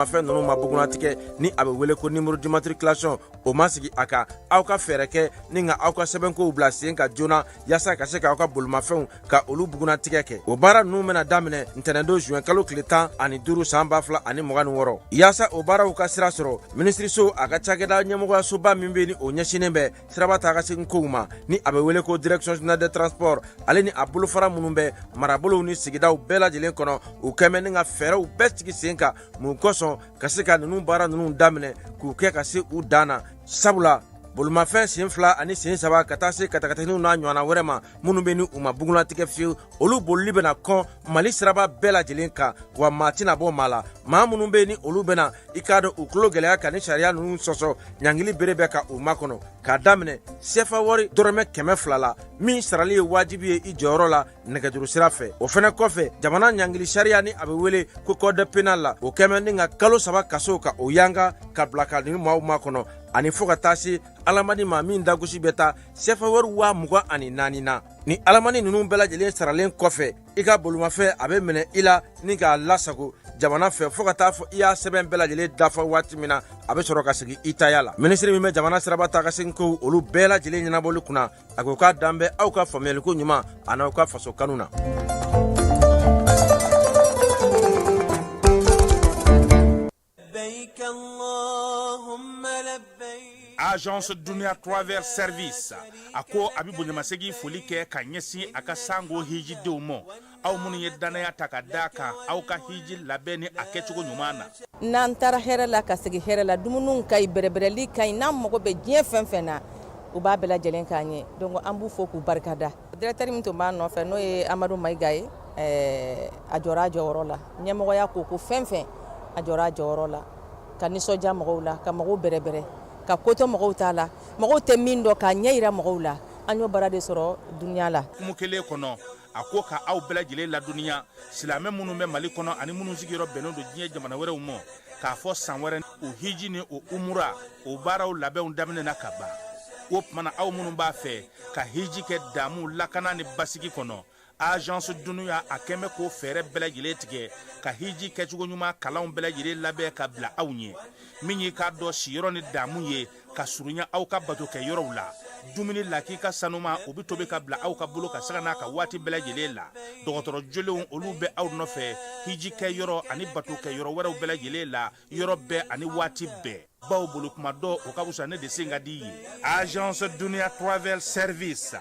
Fɛn ninnu ma bugunnatigɛ ni a bɛ wele ko numéro d'immatriculation, o ma sigi a kan, aw ka fɛɛrɛ kɛ ni ka aw ka sɛbɛnkow bila sen kan joona yaasa ka se k'aw ka bolimafɛnw ka olu bugunnatigɛ kɛ. O baara ninnu bɛna daminɛ ntɛnɛndon juin kalo tile 15 san 2026. Yaasa o baaraw ka sira sɔrɔ, minisiriso a ka cakɛda ɲɛmɔgɔyasoba min bɛ ni o ɲɛsinnen bɛ siraba taa ka segin kow ma ni a bɛ wele ko Direction générale des transports, ale ni a bolofara minnu bɛ marabolow ni sigidaw bɛɛ lajɛlen kɔnɔ, u kɛmɛ ni ka fɛɛrɛw bɛɛ sigi sen kan mun kosɔn ka se ka ninnu baara ninnu daminɛ k'u kɛ ka se u dan na. Sabula bolimafɛn sen fila ani sen saba ka taa se katakataniw n'a ɲɔgɔnna wɛrɛ ma minnu bɛ ni u ma bugunnatigɛ fiyewu, olu bolili bɛna kɔn Mali siraba bɛɛ lajɛlen kan, wa maa tɛna bɔ maa la. Maa minnu bɛ ni olu bɛna i k'a dɔn u tulo gɛlɛya ka ni sariya ninnu sɔsɔ, ɲangili bere bɛ ka u makɔnɔ k'a daminɛ sefa wari dɔrɔmɛ 200 la min sarali ye wajibi ye i jɔyɔrɔ la nɛgɛjuru sira fɛ. O fɛnɛ kɔfɛ, jamana ɲangili sariya ni a bɛ wele ko code pénal la, o kɛmɛ ni ka kalo 3 kaso ka o yanga ka bila ka nin maaw makɔnɔ, ani fo ka taa se alamani ma min dagosi bɛ taa sefa wari 24,000 na. Ni alamani ninnu bɛɛ lajɛlen saralen kɔfɛ, i ka bolimafɛn a bɛ minɛ i la ni k'a lasago jamana fɛ fo ka taa fɔ i y'a sɛbɛn bɛɛ lajɛlen dafa waati min na, a bɛ sɔrɔ ka segin i taya la. Minisiri min bɛ jamana siraba taa ka segin kow olu bɛɛ lajɛlen ɲɛnabɔli kunna, a ko k'a dan bɛ aw ka faamuyaliko ɲuman an'aw ka faso kanu na. Agence Dunia Travel Service a ko a bɛ bonyamasegin foli kɛ ka ɲɛsin a ka sango hijidenw ma, aw minnu ye dannaya ta ka da kan aw ka hiji labɛn ni a kɛcogo ɲuman na. N'an taara hɛrɛ la ka segin hɛrɛ la, dumuniw ka ɲi, bɛrɛbɛrɛli ka ɲi, n'an mago bɛ diɲɛ fɛn fɛn na, u b'a bɛɛ lajɛlen k'an ye. Donc an b'u fo k'u barikada. Directeur min tun b'a nɔfɛ, n'o ye Amadu Mayiga ye, a jɔra a jɔyɔrɔ la. Ɲɛmɔgɔya ko ko fɛn fɛn, a jɔra a jɔyɔrɔ la ka nisɔndiya mɔgɔw la, ka mɔgɔw bɛrɛbɛrɛ, ka ko to mɔgɔw ta la, mɔgɔw tɛ min dɔn k'a ɲɛ yira mɔgɔw la. An y'o baara de sɔrɔ Dunia la. Hukumu kelen kɔnɔ, a ko ka aw bɛɛ lajɛlen ladɔnniya, silamɛ minnu bɛ Mali kɔnɔ ani minnu sigiyɔrɔ bɛnnen don diɲɛ jamana wɛrɛw ma, k'a fɔ san wɛrɛ o hiji ni o umura o baaraw labɛnw daminɛna ka ban. O tuma na, aw minnu b'a fɛ ka hiji kɛ damu, lakana ni basigi kɔnɔ, Agence Dunia a kɛn bɛ k'o fɛɛrɛ bɛɛ lajɛlen tigɛ ka hiji kɛcogo ɲuman kalanw bɛɛ lajɛlen labɛn ka bila aw ɲɛ, min y'i k'a dɔn siyɔrɔ ni damu ye ka surunya aw ka bato kɛ yɔrɔw la. Dumuni lakika sanuma, o bɛ tobi ka bila aw ka bolo ka sanga n'a ka waati bɛɛ lajɛlen la. Dɔgɔtɔrɔ jolenw, olu bɛ aw nɔfɛ hiji kɛ yɔrɔ ani bato kɛ yɔrɔ wɛrɛw bɛɛ lajɛlen la, yɔrɔ bɛɛ ani waati bɛɛ, baw bolo kuma dɔ o ka fisa ne de sen ka di ye. Agence Dunia Travel Service,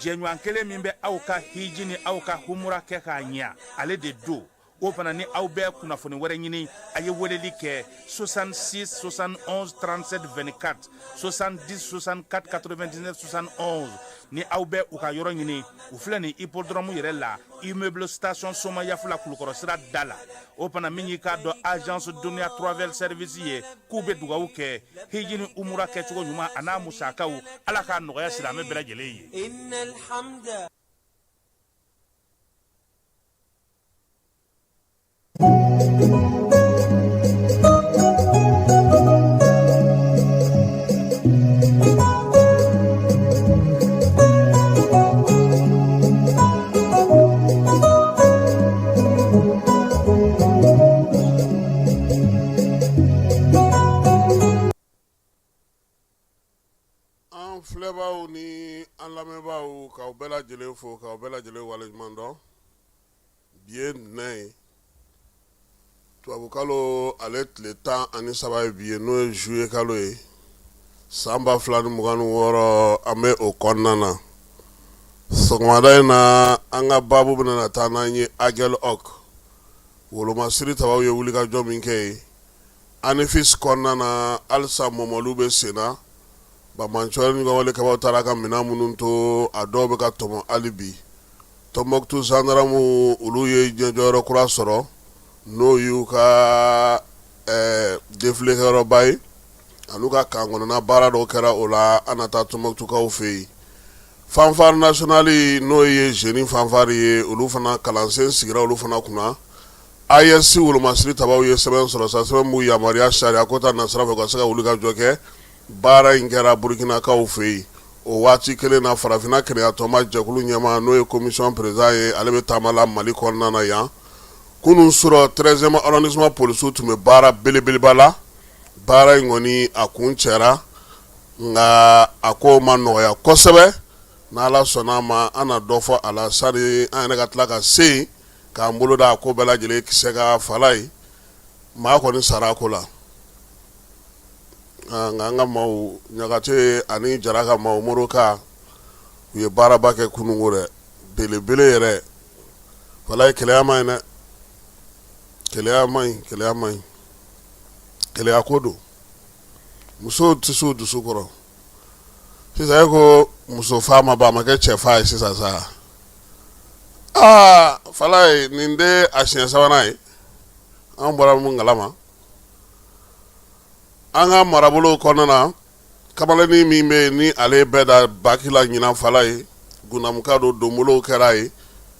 jɛɲɔgɔn kelen min bɛ aw ka hiji ni aw ka humura kɛ k'a ɲɛ, ale de don. O fana ni aw bɛ kunnafoni wɛrɛ ɲini, a ye weleli kɛ 66 71 37 24, 70 64 99 71. Ni aw bɛ u ka yɔrɔ ɲini, u filɛ nin hippodrome yɛrɛ la, immeuble station Somayafula, Kulukɔrɔ sira da la. O fana min y'i k'a dɔn Agence Dunia Travel Service ye, k'u bɛ dugawu kɛ hiji ni umura kɛcogo ɲuman a n'a musakaw, Ala k'a nɔgɔya silamɛ bɛɛ lajɛlen ye. An filɛbaaw ni an lamɛnbaaw, k'aw bɛɛ lajɛlen fo, k'aw bɛɛ lajɛlen waleɲuman dɔn. Bi ye ntɛnɛn ye, tubabukalo ale tile 13 ye bi ye, n'o ye juillet kalo ye san 2026, an bɛ o kɔnɔna na. Sɔgɔmada in na, an ka baabu bɛna na taa n'an ye Aguelhok wolomasiri tabaw ye wulikajɔ min kɛ yen Anefis kɔnɔna na. Halisa mɔmɔliw bɛ sen na. Banbaanciwale ni walekɛbaaw taara ka minɛn minnu to, a dɔw bɛ ka tɔmɔ hali bi. Tɔnbɔkutu zandaramu, olu ye ɲɛjɔyɔrɔ kura sɔrɔ, n'o y'u ka défilé kɛyɔrɔba ye, an'u ka camp kɔnɔna baara dɔw kɛra o la. An na taa Tɔnbɔkutukaw fɛ yen. Fanfare nationale, n'o ye génie fanfare ye, olu fana kalansen sigira olu fana kunna. AES wolomasiri tabaw ye sɛbɛn sɔrɔ sa, sɛbɛn b'u yamaruya sariya ko ta nasira fɛ ka se ka wuli ka jɔ kɛ. Baara in kɛra Burukinakaw fɛ yen o waati kelen na. Farafinna kelenyatɔnba jɛkulu ɲɛmaa, n'o ye commission président ye, ale bɛ taama la Mali kɔnɔna na yan. Kunun surɔ 13e arrondissement polisiw tun bɛ baara belebeleba la. Baara in kɔni a kuncɛra, nka a ko ma nɔgɔya kosɛbɛ. N'Ala sɔnna a ma, an na dɔ fɔ a la sani an yɛrɛ ka tila ka se yen k'an bolo da a ko bɛɛ lajɛlen kisɛ kan. Falaye, maa kɔni sara a ko la, nka an ka maaw Ɲagate ani Jara ka maaw Moroka, u ye baaraba kɛ kununko dɛ, belebele yɛrɛ. Falaye, keleya man ɲi dɛ, keleya man ɲi, keleya man ɲi, keleya ko don. Musow tɛ se u dusu kɔrɔ sisan. E ko muso fa ma ban, a ma kɛ cɛ fa ye sisan sa. Aa Falaye, nin tɛ a siɲɛ sabanan ye an bɔra mun kalama an ka marabolo kɔnɔna na. Kamalennin min bɛ yen ni ale bɛɛ da baki la ɲinan, Falaye, Gundamuka don, donbolow kɛra yen,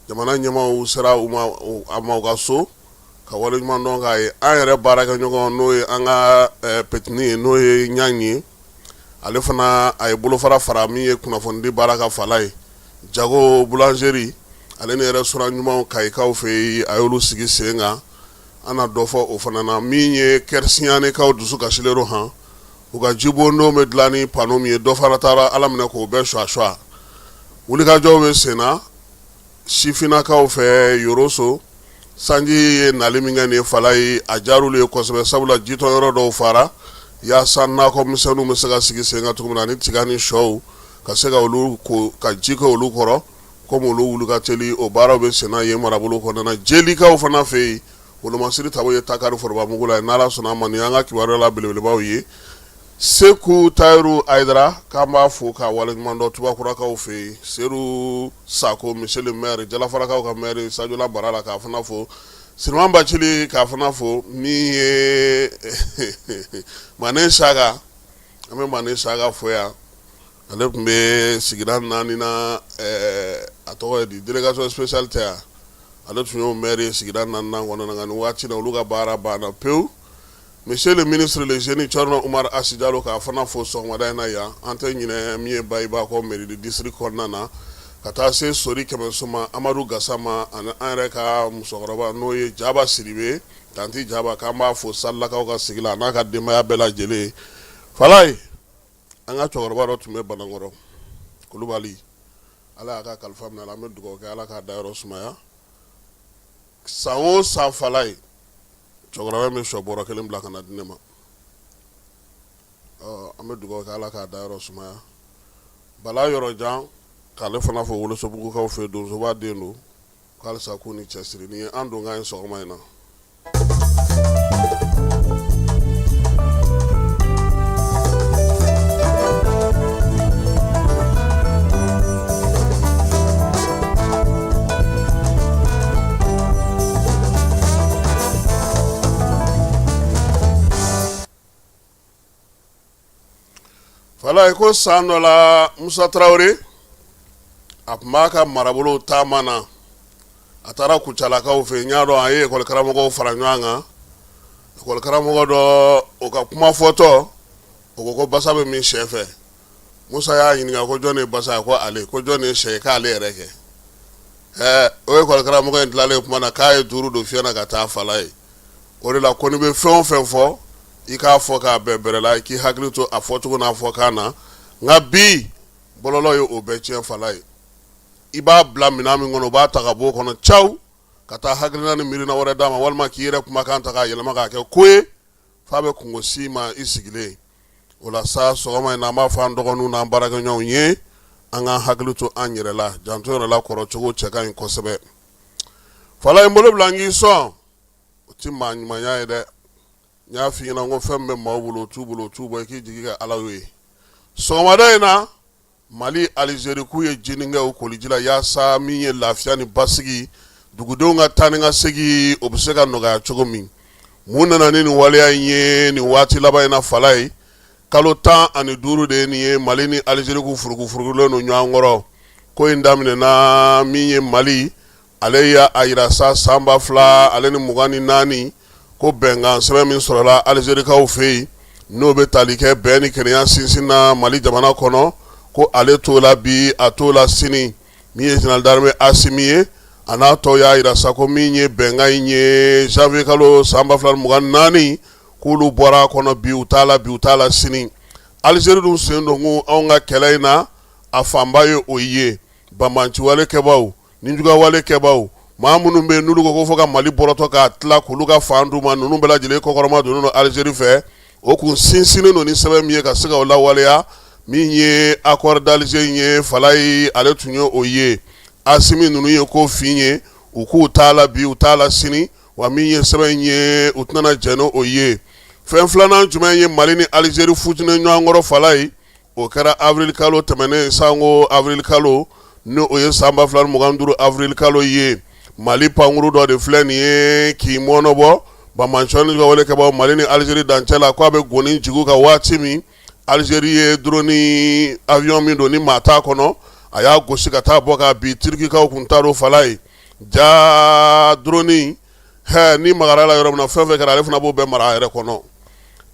jamana ɲɛmaaw sera u ma a ma u ka so ka waleɲumandɔn k'a ye. An yɛrɛ baarakɛɲɔgɔn, n'o ye an ka petini ye, n'o ye ɲan ye, ale fana a ye bolofara fara min ye kunnafonidi baara kan Falaye, jago, boulangerie, ale ni restaurant ɲumanw Kayikaw fɛ yen, a y'olu sigi sen kan. An na dɔ fɔ o fana na. Min ye Kɛrisiyanekaw dusu kasilen don han, u ka jibondon bɛ dilan ni panneau min ye, dɔ fana taara Ala minɛ k'o bɛɛ suwa suwa. Wulikajɔw bɛ sen na sifinnakaw fɛ Yoroso. Sanji ye nali min kɛ nin ye Falaye, a diyar'olu ye kosɛbɛ, sabula jitɔn yɔrɔ dɔw fara yaasa nakɔ misɛnninw bɛ se ka sigi sen kan cogo min na, ani tiga ni sɔw ka se ka olu ko ka ji kɛ olu kɔrɔ, komi olu wuli ka teli. O baaraw bɛ senna yen marabolo kɔnɔna na. Jelikaw fana fɛ yen, wolomasiri tabo ye takari forobamugu la ye. N'Ala sɔnna a ma, nin y'an ka kibaruya la belebelebaw ye. Seku Tayiru Ayidara, k'an b'a fo k'a waleɲumandɔn Tubakurakaw fɛ yen. Seru Sako, monsieur le maire, Jalafarakaw ka maire Sajola mara la, k'a fana fo. Siriman Bacili, k'a fana fo. Min ye Mane Saka, an bɛ Mane Saka fo yan. Ale tun bɛ sigida naani na, a tɔgɔ ye di, délégation spéciale tɛ yan, ale tun y'o maire ye sigida naaninan kɔnɔna na. Nka nin waati na, olu ka baara banna pewu. Monsieur le ministre le génie Thierno Oumar Hass Diallo, k'a fana fo sɔgɔmada in na yan. An tɛ ɲinɛ min ye Bayibakɔ mairie de district kɔnɔna na, ka taa se Sori Kɛmɛso ma, Amadu Gasama, ani an yɛrɛ ka musokɔrɔba, n'o ye Jaba Sidibe, tanti Jaba, k'an b'a fo Salilakaw ka sigi la, a n'a ka denbaya bɛɛ lajɛlen. Falaye, an ka cɛkɔrɔba dɔ tun bɛ Banankɔrɔ, Kulubali, Ala y'a ka kalifa minɛ a la. An bɛ dugawu kɛ, Ala k'a dayɔrɔ sumaya. San o san Falaye, cɛkɔrɔba in bɛ sɔ bɔrɔ kelen bila ka na di ne ma. An bɛ dugawu kɛ, Ala k'a dayɔrɔ sumaya. Bala yɔrɔ jan, k'ale fana fo Wolosobugukaw fɛ, donsoba den don, k'alisa k'u ni cɛsiri. Nin ye an donkan ye sɔgɔma in na. Falaye, ko san dɔ la, Musa Tarawele, a tun b'a ka marabolo taama na, a taara Kucalakaw fɛ. N y'a dɔn a ye ekɔli karamɔgɔw fara ɲɔgɔn kan. Ekɔli karamɔgɔ dɔ, o ka kuma fɔtɔ, o ko ko basa bɛ min sɛ fɛ. Musa y'a ɲininka ko jɔn ye basa ye? Ko ale. Ko jɔn ye sɛ ye? K'ale yɛrɛ kɛ. Ɛɛ, o ekɔli karamɔgɔ in tilalen kuma na, k'a ye duuru don fiɲɛ na ka taa. Falaye, o de la ko n'i bɛ fɛn o fɛn fɔ, i k'a fɔ k'a bɛn bɛrɛ la, i k'i hakili to a fɔcogo n'a fɔkan na. Nka bi bɔlɔlɔ ye o bɛɛ tiɲɛ. Falaye, i b'a bila minɛn min kɔnɔ, u b'a ta ka bɔ o kɔnɔ caw ka taa hakilina ni miirina wɛrɛ d'a ma, walima k'i yɛrɛ kumakan ta k'a yɛlɛma k'a kɛ ko ye f'a bɛ kunko s'i ma i sigilen. O la sa, sɔgɔma in na, an b'a fɔ an dɔgɔninw n'an baarakɛɲɔgɔnw ye, an k'an hakili to an yɛrɛ la, janto yɛrɛ la kɔrɔ cogo cɛ ka ɲi kosɛbɛ. Falaye, n bolo bila n k'i sɔn, o tɛ maa ɲumanya ye dɛ. N y'a f'i ɲɛna ko fɛn bɛ maaw bolo, o t'u bolo, o t'u bɔ, i k'i jigi kɛ Ala ye. Sɔgɔmada in na, Mali, Alizeri k'u ye jeni kɛ u koliji la yaasa min ye lafiya ni basigi, dugudenw ka taa ni ka segin, o bɛ se ka nɔgɔya cogo min. Mun nana ni nin waleya in ye nin waati laban in na? Falaye, kalo 15 de ye nin ye, Mali ni Alizeri k'u furukufurukulen don ɲɔgɔn kɔrɔ. Ko in daminɛna min ye, Mali ale y'a jira sa san 2024 ko bɛnkan sɛbɛn min sɔrɔla Alizerikaw fɛ yen, n'o bɛ tali kɛ bɛn ni kelenya sinsin na Mali jamana kɔnɔ, ko ale t'o la bi, a t'o la sini. Min ye général d'armée Asimi ye, A n'a tɔw y'a jira sa ko min ye bɛnkan in ye janvier kalo san 2024, k'olu bɔra a kɔnɔ bi, u t'a la bi, u t'a la sini. Alizeri dun sen don ko anw ka kɛlɛ in na, a fanba ye o ye banbaanciwale kɛbaw, nijuguyawale kɛbaw, maa minnu bɛ yen n'olu ko fo ka Mali bɔrɔtɔ k'a tila k'olu ka fan d'u ma, ninnu bɛɛ lajɛlen kɔkɔrɔma donnen don Alizeri fɛ. O kun sinsinnen don ni sɛbɛn min ye ka se ka o lawaleya, min ye accord d'Alger in ye, Falayi, ale tun ye o ye. Asimi ninnu ye ko fin ye, u k'u t'a la bi, u t'a la sini, wa min ye sɛbɛn in ye, u tɛna jɛn n'o ye. Fɛn filanan jumɛn ye Mali ni Alizeri futinɛ ɲɔgɔn kɔrɔ, Falayi? O kɛra avril kalo tɛmɛnen, sanko avril kalo, ni o ye san 2025 avril kalo ye. Mali pankuru dɔ de filɛ nin ye k'i mɔnɔbɔ banbaanci wale kɛbaw Mali ni Alizeri dancɛ la, k'a bɛ goni jigin ka waati min, Alizeri ye drone avion min don ni maa t'a kɔnɔ, a y'a gosi ka taa bɔ ka bin. Tirikikaw kun t'a dɔn, Falayi, ja drone hɛ ni magara la yɔrɔ min na, fɛn fɛn kɛra, ale fana b'o bɛɛ mara a yɛrɛ kɔnɔ.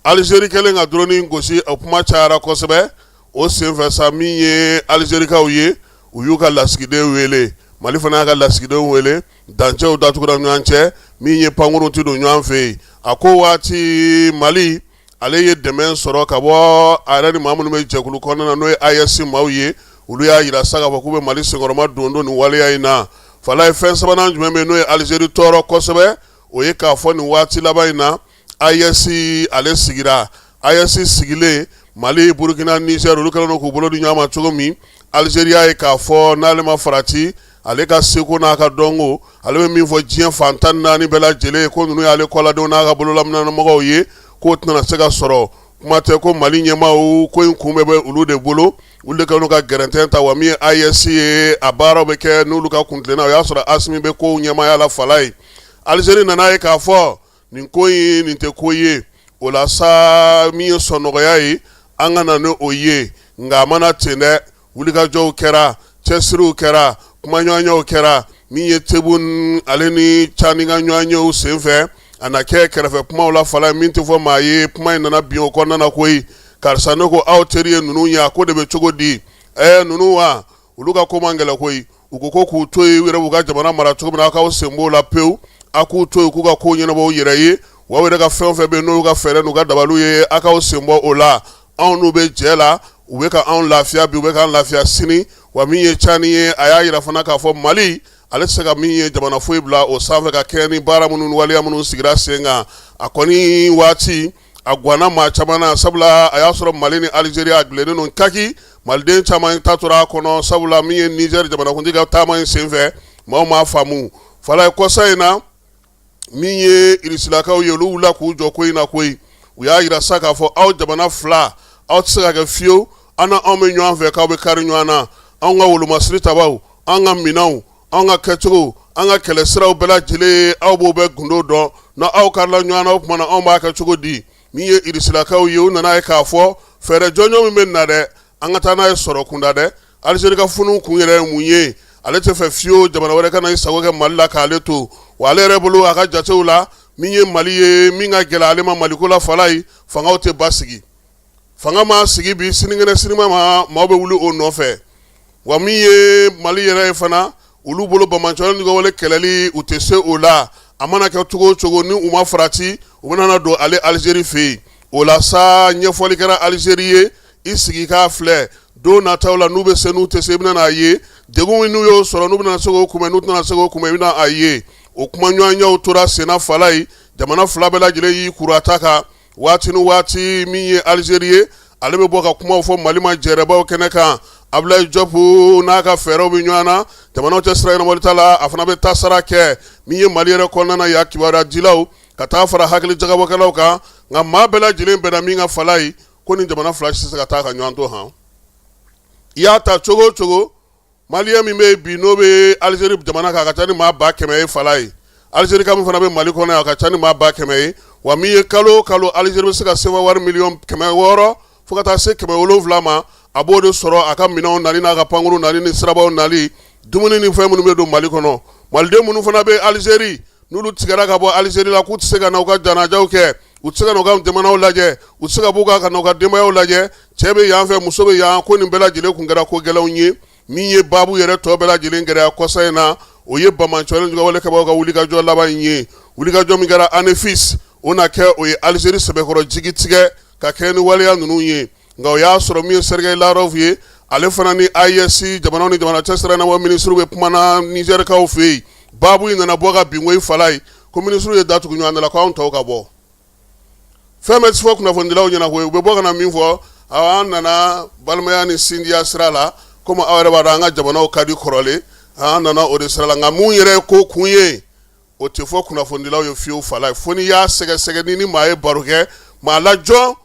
Alizeri kɛlen ka drone gosi, o kuma cayara kosɛbɛ. O senfɛ sa, min ye Alizerikaw ye, u y'u ka lasigiden wele, Mali fana y'a ka lasigiden wele, dancɛw datugura ɲɔgɔn cɛ, min ye pankurun tɛ don ɲɔgɔn fɛ yen. A ko waati Mali ale ye dɛmɛ sɔrɔ ka bɔ a yɛrɛ ni maa minnu bɛ jɛkulu kɔnɔna na, n'o ye AES maaw ye, olu y'a jira sa k'a fɔ k'u bɛ Mali senkɔrɔma don don nin waleya in na. Falayi, fɛn sabanan jumɛn bɛ yen n'o ye Alizeri tɔɔrɔ kosɛbɛ? O ye k'a fɔ nin waati laban in na, AES ale sigira. AES sigilen, Mali, Burukina, Niger, olu kɛlen don k'u bolo di ɲɔgɔn ma cogo min, Alizeri y'a ye k'a fɔ n'ale ma farati, ale ka seko n'a ka dɔnko, ale bɛ min fɔ diɲɛ fan 14 bɛɛ lajɛlen ye ko ninnu y'ale kɔladenw n'a ka bololaminɛmɔgɔw ye, k'o tɛna se ka sɔrɔ. Kuma tɛ ko Mali ɲɛmaaw, ko in kun bɛɛ bɛ olu de bolo, olu de kɛlen don ka gɛrɛntɛ ta. Wa min ye AES ye, a baaraw bɛ kɛ n'olu ka kuntilenna. O y'a sɔrɔ Asimi bɛ kow ɲɛmaaya la. Falayi, Alizeri nana ye k'a fɔ nin ko in, nin tɛ ko ye. O la sa, min ye sɔnɔgɔya ye, an ka na ni o ye. Nka a mana ten dɛ, wulikajɔw kɛra, cɛsiriw kɛra, kumaɲɔgɔnyaw kɛra. Min ye Tebboune ale ni Cani ka ɲɔgɔnyew senfɛ, a na kɛ kɛrɛfɛ kumaw la, Falayi, min tɛ fɔ maa ye. Kuma in nana bin o kɔnɔna na koyi. Karisa, ne ko aw teri ye ninnu ye, a ko de bɛ cogo di? Ɛɛ, ninnu wa, olu ka ko man gɛlɛn koyi. U ko ko k'u to yen, u yɛrɛ b'u ka jamana mara cogo min na, aw k'aw sen b'o la pewu. A k'u to yen k'u ka ko ɲɛnabɔ u yɛrɛ ye. Wa aw yɛrɛ ka fɛn o fɛn bɛ yen, n'o y'u ka fɛɛrɛ n'u ka dabaliw ye, aw k'aw sen bɔ o la. Anw n'u bɛ jɛ la, u bɛ ka anw lafiya bi, u bɛ k'an lafiya sini. Wa min ye Cani ye, a y'a jira fana k'a fɔ Mali ale tɛ se ka min ye jamana foyi bila o sanfɛ ka kɛɲɛ ni baara minnu waleya minnu sigira sen kan. A kɔni waati a gwanna maa caman na, sabula a y'a sɔrɔ Mali ni Alizeri a bilennen don kaki. Maliden caman ta tora a kɔnɔ, sabula min ye Nizɛri jamanakuntigi ka taama in senfɛ, maaw m'a faamu. Falayi, kɔsa in na, min ye irisilakaw ye, olu wulila k'u jɔ ko in na koyi. U y'a jira sa k'a fɔ aw jamana fila, aw tɛ se ka kɛ fiyewu, an na anw bɛ ɲɔgɔn fɛ k'aw bɛ kari ɲɔgɔn na. Anw ka wolomasiri tabaw, an ka minɛnw, an ka kɛcogo, an ka kɛlɛ siraw bɛɛ lajɛlen, aw b'o bɛɛ gundo dɔn. Na aw karila ɲɔgɔn na, o tuma na anw b'a kɛ cogo di? Min ye irisilakaw ye, u nana ye k'a fɔ fɛɛrɛ jɔnjɔn min bɛ na dɛ, an ka taa n'a ye sɔrɔ kunda dɛ. Alizeri ka funu kun yɛrɛ ye mun ye? Ale tɛ fɛ fiyewu jamana wɛrɛ ka na i sago kɛ Mali la k'ale to. Wa ale yɛrɛ bolo, a ka jatew la, min ye Mali ye, min ka gɛlɛn ale ma Maliko la, Falayi, fangaw tɛ basigi. Fanga ma sigi bi, sinikɛnɛ sinima ma, maaw bɛ wuli o nɔfɛ. Wa min ye Mali yɛrɛ ye fana, olu bolo banbaanciwale wale kɛlɛli, u tɛ se o la. A mana kɛ cogo o cogo, ni u ma farati, u bɛna don ale Alizeri fɛ yen. O la sa, ɲɛfɔli kɛra Alizeri ye, i sigi k'a filɛ don nataw la, n'u bɛ se, n'u tɛ se, i bɛna a ye degun n'u y'o sɔrɔ, n'u bɛna se k'o kunbɛn, n'u tɛna se k'o kunbɛn, i bɛna a ye. O kumaɲɔgɔnyaw tora senna, Falayi. Jamana fila bɛɛ lajɛlen y'i kuru a ta kan waati ni waati. Min ye Alizeri ye, ale bɛ bɔ ka kumaw fɔ Mali ma jɛrɛbaw kɛnɛ kan. Abulayi Jɔpu n'a ka fɛɛrɛw bɛ ɲɔgɔn na jamanaw cɛ sira ɲɛnabɔli ta la, a fana bɛ tasara kɛ. Min ye Mali yɛrɛ kɔnɔna na yan, kibaruya dilaw ka taa fara hakili jagabɔkɛlaw kan, nka maa bɛɛ lajɛlen bɛnna min kan, Falayi, ko ni jamana fila si tɛ se ka taa ka ɲɔgɔn to han. I y'a ta cogo o cogo, Malien min bɛ bi n'o bɛ Alizeri jamana kan, a ka ca ni maa 100 000 ye, Falayi. Alizeri ka min fana bɛ Mali kɔnɔ yan, a ka ca ni maa 100 000 ye. Wa min ye kalo o kalo, Alizeri bɛ se ka sefa wari miliyɔn 600 fo ka taa se 700 ma, a b'o de sɔrɔ a ka minɛnw nali n'a ka pankuru nali ni sirabaw nali, dumuni ni fɛn minnu bɛ don Mali kɔnɔ. Maliden minnu fana bɛ Alizeri, n'olu tigɛra ka bɔ Alizeri la, k'u tɛ se ka na u ka janajaw kɛ, u tɛ se ka na u ka jamanaw lajɛ, u tɛ se ka b'u kan ka na u ka denbayaw lajɛ, cɛ bɛ yan fɛ, muso bɛ yan, ko nin bɛɛ lajɛlen kun kɛra ko gɛlɛnw ye. Min ye baabu yɛrɛ tɔ bɛɛ lajɛlen gɛlɛya kɔsa in na, o ye banbaanciwale juguwale kɛbagaw ka wulikajɔ laban in ye. Wulikajɔ min kɛra Anefis, o na kɛ o ye Alizeri sɛbɛkɔrɔ jigi tigɛ ka kɛ ni waleya ninnu ye. Nka o y'a sɔrɔ min ye Sergei Lavrov ye, ale fana ni AES jamanaw ni jamana cɛ sira ɲɛnabɔ minisiriw bɛ kumana Nizɛrikaw fɛ yen. Baabu in nana bɔ ka bin koyi Falayi, ko minisiriw ye da tugu ɲɔgɔn da la ko anw tɔw ka bɔ. Fɛn bɛ fɔ kunnafonidilaw ɲɛna koyi, u bɛ bɔ ka na min fɔ, an nana balimaya ni sindiya sira la, komi aw yɛrɛ b'a dɔn an ka jamanaw ka di kɔrɔlen, an nana o de sira la. Nka mun yɛrɛ ye ko kun ye, o tɛ fɔ kunnafonidilaw ye fiyewu Falayi, fo n'i y'a sɛgɛsɛgɛ ni maa ye baro kɛ maa lajɔ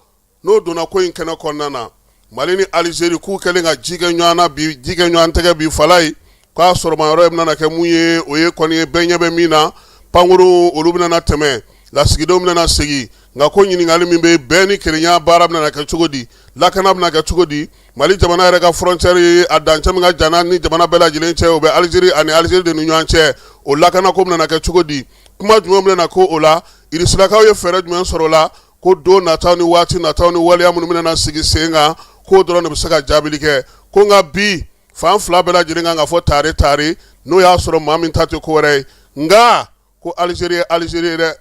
n'o donna ko in kɛnɛ kɔnɔna na. Mali ni Alizeri k'u kɛlen ka ji kɛ ɲɔgɔn na bi, ji kɛ ɲɔgɔn tɛgɛ bi Falayi, k'a sɔrɔma yɔrɔ bɛna kɛ mun ye, o ye kɔni ye bɛɛ ɲɛ bɛ min na, pankurun olu bɛna tɛmɛ, lasigidenw bɛna segin. Nka ko ɲininkali min bɛ bɛn ni kelenya baara bɛna kɛ cogo di, lakana bɛna kɛ cogo di? Mali jamana yɛrɛ ka frontière, a dancɛ min ka jan ni jamana bɛɛ lajɛlen cɛ, o bɛ Alizeri ani Alizeri de ni ɲɔgɔn cɛ, o lakana ko bɛna kɛ cogo di? Kuma jumɛn bɛna ko o la? Irisilakaw ye fɛɛrɛ jumɛn sɔrɔ o la? Ko don nataw ni waati nataw ni waleya minnu bɛna sigi sen kan, k'o dɔrɔn de bɛ se ka jaabili kɛ. Ko nka bi fan fila bɛɛ lajɛlen kan ka fɔ tare tare, n'o y'a sɔrɔ maa min ta tɛ ko wɛrɛ ye. Nka ko Alizeri ye Alizeri ye dɛ,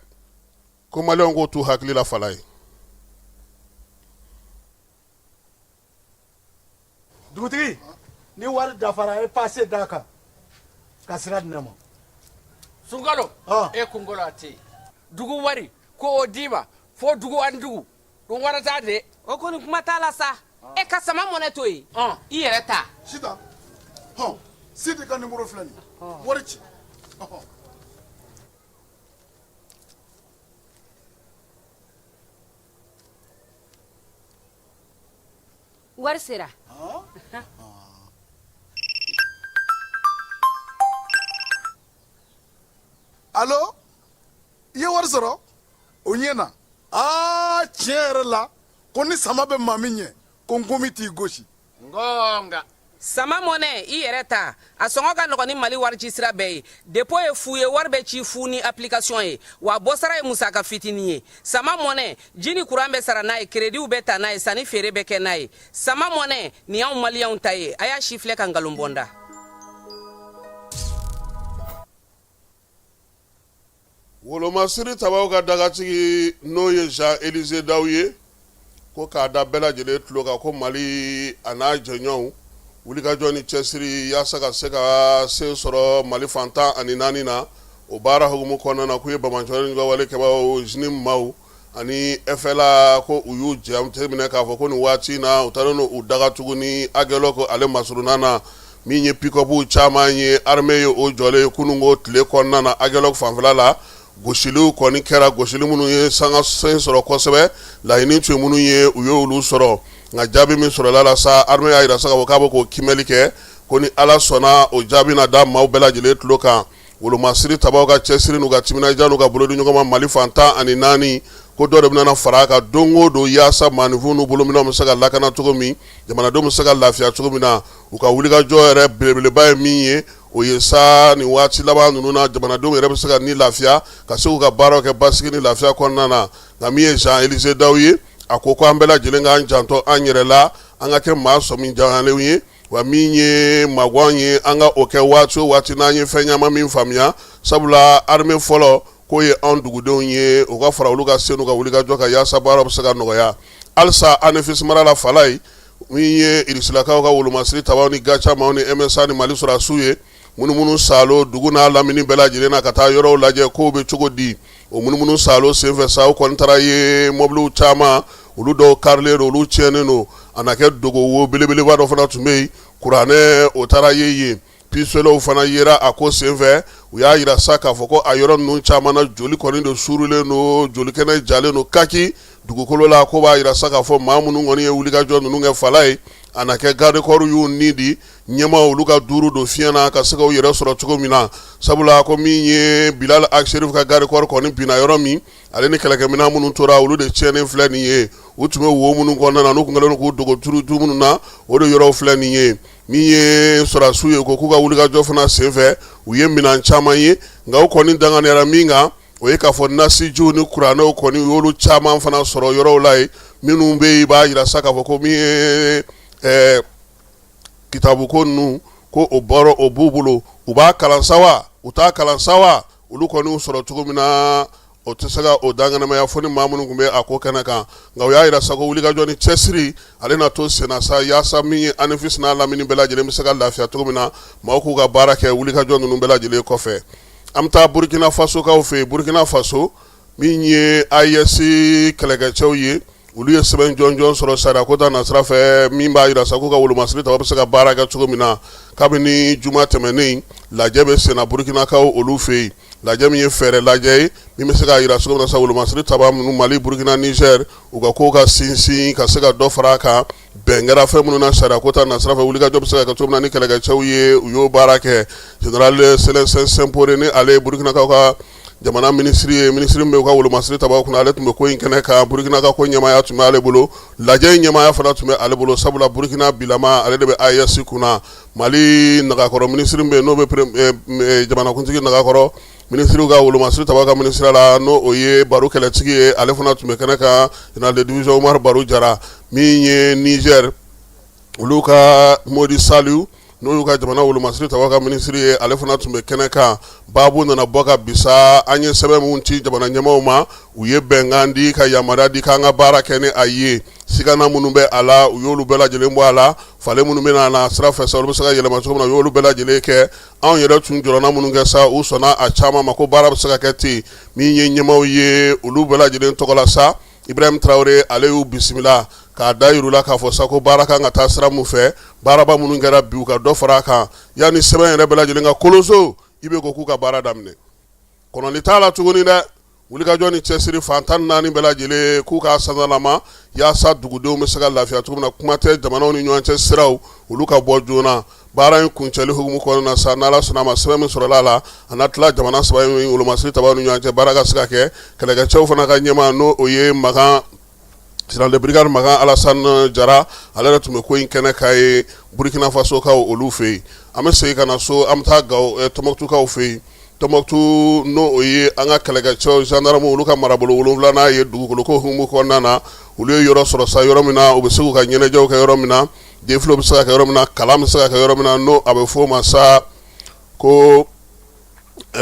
ko maliyɛnw k'o t'u hakili la Falayi. Dugutigi, ni wari dafara, e pase d'a kan ka sira di ne ma. Sunkalo, e kunkolo a tɛ yen. Dugu wari ko o d'i ma fo dugu ani dugu dun wara t'a de. O kɔni kuma t'a la sa. E ka sama mɔnɛ to yen, i yɛrɛ ta. Sitan, hɔn, Sidi ka nimoro filɛ nin ye, wari ci. Wari sera. Alo, i ye wari sɔrɔ? O ɲɛna. Aa, tiɲɛ yɛrɛ la, ko ni sama bɛ maa min ɲɛ, ko nkomi t'i gosi. Ngonga. Sama mɔnɛ, i yɛrɛ ta. A sɔngɔ ka nɔgɔn ni Mali warici sira bɛɛ ye. Dépôt ye fu ye, wari bɛ ci fu ni application ye, wa bɔsara ye musaka fitinin ye. Sama mɔnɛ, ji ni kuran bɛ sara n'a ye, créditw bɛ ta n'a ye, sanni feere bɛ kɛ n'a ye. Sama mɔnɛ, nin y'anw maliyɛnw ta ye. A y'a sifilɛ ka nkalon bɔ n da. Wolomasiri tabaw ka dagatigi, n'o ye Jean Élisée Daw ye, ko k'a da bɛɛ lajɛlen tulo kan ko Mali a n'a jɛɲɔgɔnw wulikajɔ ni cɛsiri yaasa ka se ka se sɔrɔ Mali fan 14 na, o baara hukumu kɔnɔna na, k'u ye banbaanciwale wale kɛbaaw JNIM maaw ani FLA, ko u y'u jateminɛ k'a fɔ ko nin waati in na u taalen don u daga tuguni Aguelhok ale masurunna na. Min ye pick-up caman ye, armée ye o jɔlen ye kununko tile kɔnɔna na Aguelhok fanfɛla la. Gosiliw kɔni kɛra, gosili minnu ye sanga sen sɔrɔ kosɛbɛ, laɲini tun ye minnu ye, u ye olu sɔrɔ. Nka jaabi min sɔrɔla la sa, armée y'a jira sa k'a fɔ k'a bɛ k'o kiimɛli kɛ, ko ni Ala sɔnna o jaabi na da maaw bɛɛ lajɛlen tulo kan. Wolomasiri tabaw ka cɛsiri n'u ka timinandiya n'u ka bolodi ɲɔgɔn ma Mali fan 14, ko dɔ de bɛna fara a kan don o don yaasa maaninfinw n'u bolominɛnw bɛ se ka lakana cogo min, jamanadenw bɛ se ka lafiya cogo min na. U ka wulikajɔ yɛrɛ belebeleba ye min ye, o ye sa nin waati laban ninnu na jamanadenw yɛrɛ bɛ se ka ni lafiya ka se k'u ka baaraw kɛ basigi ni lafiya kɔnɔna na. Nka min ye Jean Élisée Daw ye, a ko ko an bɛɛ lajɛlen k'an janto an yɛrɛ la, an ka kɛ maa sɔmi jalenw ye. Wa min ye magwan ye, an ka o kɛ waati o waati n'an ye fɛn ɲama min faamuya, sabula armée fɔlɔ k'o ye anw dugudenw ye, u ka fara olu ka se n'u ka wulikajɔ kan yaasa baara bɛ se ka nɔgɔya halisa Anefis mara la. Falayi, min ye irisilakaw ka wolomasiri tabaw ni Gatia maaw ni MSA ni Mali sɔrɔdasiw ye munumunu saalo dugu n'a lamini bɛɛ lajɛlen na ka taa yɔrɔw lajɛ kow bɛ cogo di. O munumunu saalo senfɛ sa, u kɔni taara ye mɔbiliw caman, olu dɔw karilen don, olu tiɲɛnen don. A na kɛ dogo wo belebeleba dɔ fana tun bɛ yen, kuranɛ o taara ye yen, pistoletw fana yera a ko senfɛ. U y'a jira sa k'a fɔ ko a yɔrɔ ninnu caman na, joli kɔni de suurulen don, jolikɛnɛ jalen don kaki dugukolo la. Ko b'a jira sa k'a fɔ maa minnu kɔni ye wulikajɔ ninnu kɛ Falayi, a na kɛ garde corps y'u ni di ɲɛmaa olu ka duuru don fiɲɛ na ka se k'u yɛrɛ sɔrɔ cogo min na, sabula ko min ye Bilal Ag Acherif ka garde corps kɔni binna yɔrɔ min, ale ni kɛlɛkɛminɛn minnu tora, olu de tiɲɛnen filɛ nin ye. U tun bɛ wo minnu kɔnɔna na, n'u tun kɛlen don k'u dogo turutu minnu na, o de yɔrɔw filɛ nin ye. Min ye sɔrɔdasiw ye, ko k'u ka wulikajɔ fana senfɛ, u ye minɛn caman ye. Nka u kɔni danganiyara min kan, o ye k'a fɔ nasijiw ni kuranɛw kɔni, u y'olu caman fana sɔrɔ yɔrɔw la yen minnu bɛ yen, i b'a jira sa k'a fɔ ko min ye kitabuko ninnu, ko o bɔra o b'u bolo, u b'a kalan sa wa. U t'a kalan sa wa? Olu kɔni y'u sɔrɔ cogo min na, o tɛ se ka o dankɛnɛmaya fo ni maa minnu tun bɛ a ko kɛnɛ kan. Nka u y'a jira sa ko wulikajɔ ni cɛsiri ale na to senna sa, yaasa min ye Anefis n'a lamini bɛɛ lajɛlen bɛ se ka lafiya cogo min na, maaw k'u ka baara kɛ wulikajɔ ninnu bɛɛ lajɛlen kɔfɛ. An bɛ taa Burukina Fasokaw fɛ yen. Burukina Faso min ye AES kɛlɛkɛcɛw ye, olu ye sɛbɛn jɔnjɔn sɔrɔ sariya ko ta nasira fɛ min b'a jira sa k'u ka wolomasiri tabaw bɛ se ka baara kɛ cogo min na. Kabini juma tɛmɛnen, lajɛ bɛ senna Burukinakaw olu fɛ yen, lajɛ min ye fɛɛrɛ lajɛ ye min bɛ se k'a jira cogo min na sa wolomasiri taba minnu Mali, Burukina, Niger, u ka kow ka sinsin ka se ka dɔ fara a kan. Bɛn kɛra fɛn minnu na sariya ko ta nasira fɛ, wulikajɔ bɛ se ka kɛ cogo min na ni kɛlɛkɛcɛw ye, u y'o baara kɛ. Général Célestin Simporé, ni ale ye Burukinakaw ka jamana minisiri ye, minisiri min bɛ u ka wolomasiri tabaw kunna, ale tun bɛ ko in kɛnɛ kan. Burukina ka ko ɲɛmaaya tun bɛ ale bolo, lajɛ in ɲɛmaaya fana tun bɛ ale bolo, sabula Burukina bilama ale de bɛ AES kunna. Mali nagakɔrɔ minisiri min bɛ yen, n'o bɛ jamanakuntigi nagakɔrɔ minisiriw ka wolomasiri tabaw ka minisiriya la, n'o o ye Baru Kɛlɛtigi ye, ale fana tun bɛ kɛnɛ kan, général de division Umaru Baru Jara. Min ye Niger olu ka Modi Saliu, n'o y'u ka jamana wolomasiri tabaw ka minisiri ye, ale fana tun bɛ kɛnɛ kan. Baabu nana bɔ ka bisa an ye sɛbɛn minnu ci jamana ɲɛmaaw ma, u ye bɛnkan di ka yamaruya di k'an ka baara kɛ ni a ye. Sigana minnu bɛ a la, u y'olu bɛɛ lajɛlen bɔ a la. Falen minnu bɛ na sira fɛ sa, olu bɛ se ka yɛlɛma cogo min na, u y'olu bɛɛ lajɛlen kɛ. Anw yɛrɛ tun jɔrɔna minnu kɛ sa, u sɔnna a caman ma ko baara bɛ se ka kɛ ten. Min ye ɲɛmaaw ye, olu bɛɛ lajɛlen tɔgɔ la sa, Ibrahim Traoré, ale y'u bisimila k'a da yir'u la k'a fɔ sa ko baara kan ka taa sira min fɛ, baaraba minnu kɛra bi, u ka dɔ fara a kan yanni sɛbɛn yɛrɛ bɛɛ lajɛlen ka koloso. I bɛ ko k'u ka baara daminɛ, kɔnɔli t'a la tuguni dɛ. Wulikajɔ ni cɛsiri fan 14 bɛɛ lajɛlen k'u k'a sanalama yaasa dugudenw bɛ se ka lafiya cogo min na. Kuma tɛ jamanaw ni ɲɔgɔn cɛ siraw, olu ka bɔ joona. Baara in kuncɛli hukumu kɔnɔna na sa, n'Ala sɔnna a ma, sɛbɛn min sɔrɔla a la, a na tila jamana saba in wolomasiri tabaw ni ɲɔgɔn cɛ, baara ka se ka kɛ. Kɛlɛkɛcɛw fana ka ɲɛmaa, n'o o ye Makan, général de brigade Makan Alassane Jara, ale yɛrɛ tun bɛ ko in kɛnɛ kan ye Burkina Faso kaw olu fɛ yen. An bɛ segin ka na so, an bɛ taa Gawo, Tɔnbukutukaw fɛ yen. Tɔnbukutu, n'o o ye an ka kɛlɛkɛcɛw gendarme olu ka marabolo wolonwulanan ye, dugukolo ko hukumu kɔnɔna na, olu ye yɔrɔ sɔrɔ sa, yɔrɔ min na u bɛ se k'u ka ɲɛnajɛw kɛ, yɔrɔ min na défilé bɛ se ka kɛ, yɔrɔ min na kalan bɛ se ka kɛ, yɔrɔ min na n'o a bɛ f'o ma sa ko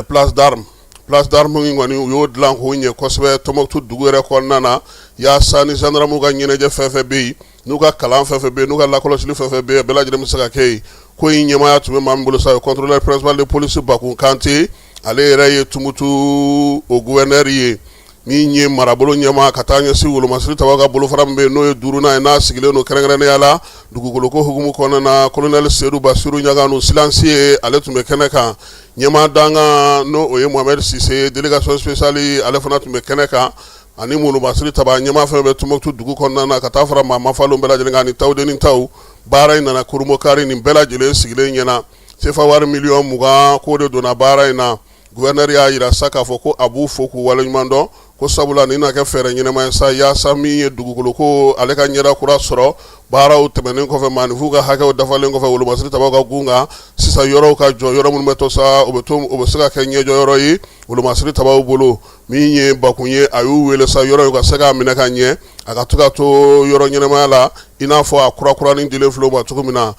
place d'armes. Place d'armes in kɔni, u y'o dilan k'o ɲɛ kosɛbɛ Tɔnbukutu dugu yɛrɛ kɔnɔna na, yaasa ni gendarme ka ɲɛnajɛ fɛn fɛn bɛ yen, n'u ka kalan fɛn fɛn bɛ yen, n'u ka lakɔlɔsili fɛn fɛn bɛ yen, bɛɛ lajɛlen bɛ se ka kɛ yen. Ko in ɲɛmaaya tun bɛ maa min bolo sa, o ye contrôleur principal de police Bakun Kante, ale yɛrɛ ye Tumutu o gouverneur ye. Min ye marabolo ɲɛmaa ka taa ɲɛsin wolomasiri tabaw ka bolofara min bɛ yen, n'o ye duurunan ye, n'a sigilen don kɛrɛnkɛrɛnnenya la dugukolo ko hukumu kɔnɔna na, colonel Seydou Basiru Ɲaganu Silansi, ale tun bɛ kɛnɛ kan. Ɲɛmaa dankan, n'o o ye Mohamed Sise, délégation spéciale, ale fana tun bɛ kɛnɛ kan, ani wolomasiri taba ɲɛmaa fɛn bɛ Tumutu dugu kɔnɔna na, ka taa fara maa mafalen bɛɛ lajɛlen kan ani tawudeni taw. Baara in nana kurunbonkari nin bɛɛ lajɛlen sigilen ɲɛna. Sefa wari miliyɔn 20 k'o de donna baara in na. Gouverneur y'a jira sa k'a fɔ ko a b'u fo k'u waleɲuman dɔn, ko sabula nin na kɛ fɛɛrɛ ɲɛnama ye sa yaasa min ye dugukolo ko ale ka ɲɛda kura sɔrɔ. Baaraw tɛmɛnen kɔfɛ, maaninfinw ka hakɛw dafalen kɔfɛ wolomasiri tabaw ka gun kan, sisan yɔrɔw ka jɔ, yɔrɔ minnu bɛ to sa, o bɛ to, o bɛ se ka kɛ ɲɛjɔyɔrɔ ye wolomasiri tabaw bolo. Min ye Bakun ye, a y'u wele sa yɔrɔ in ka se k'a minɛ ka ɲɛ, a ka to ka to yɔrɔ ɲɛnamaya la i n'a fɔ a kurakuranin dilen filɛ o ma cogo min na.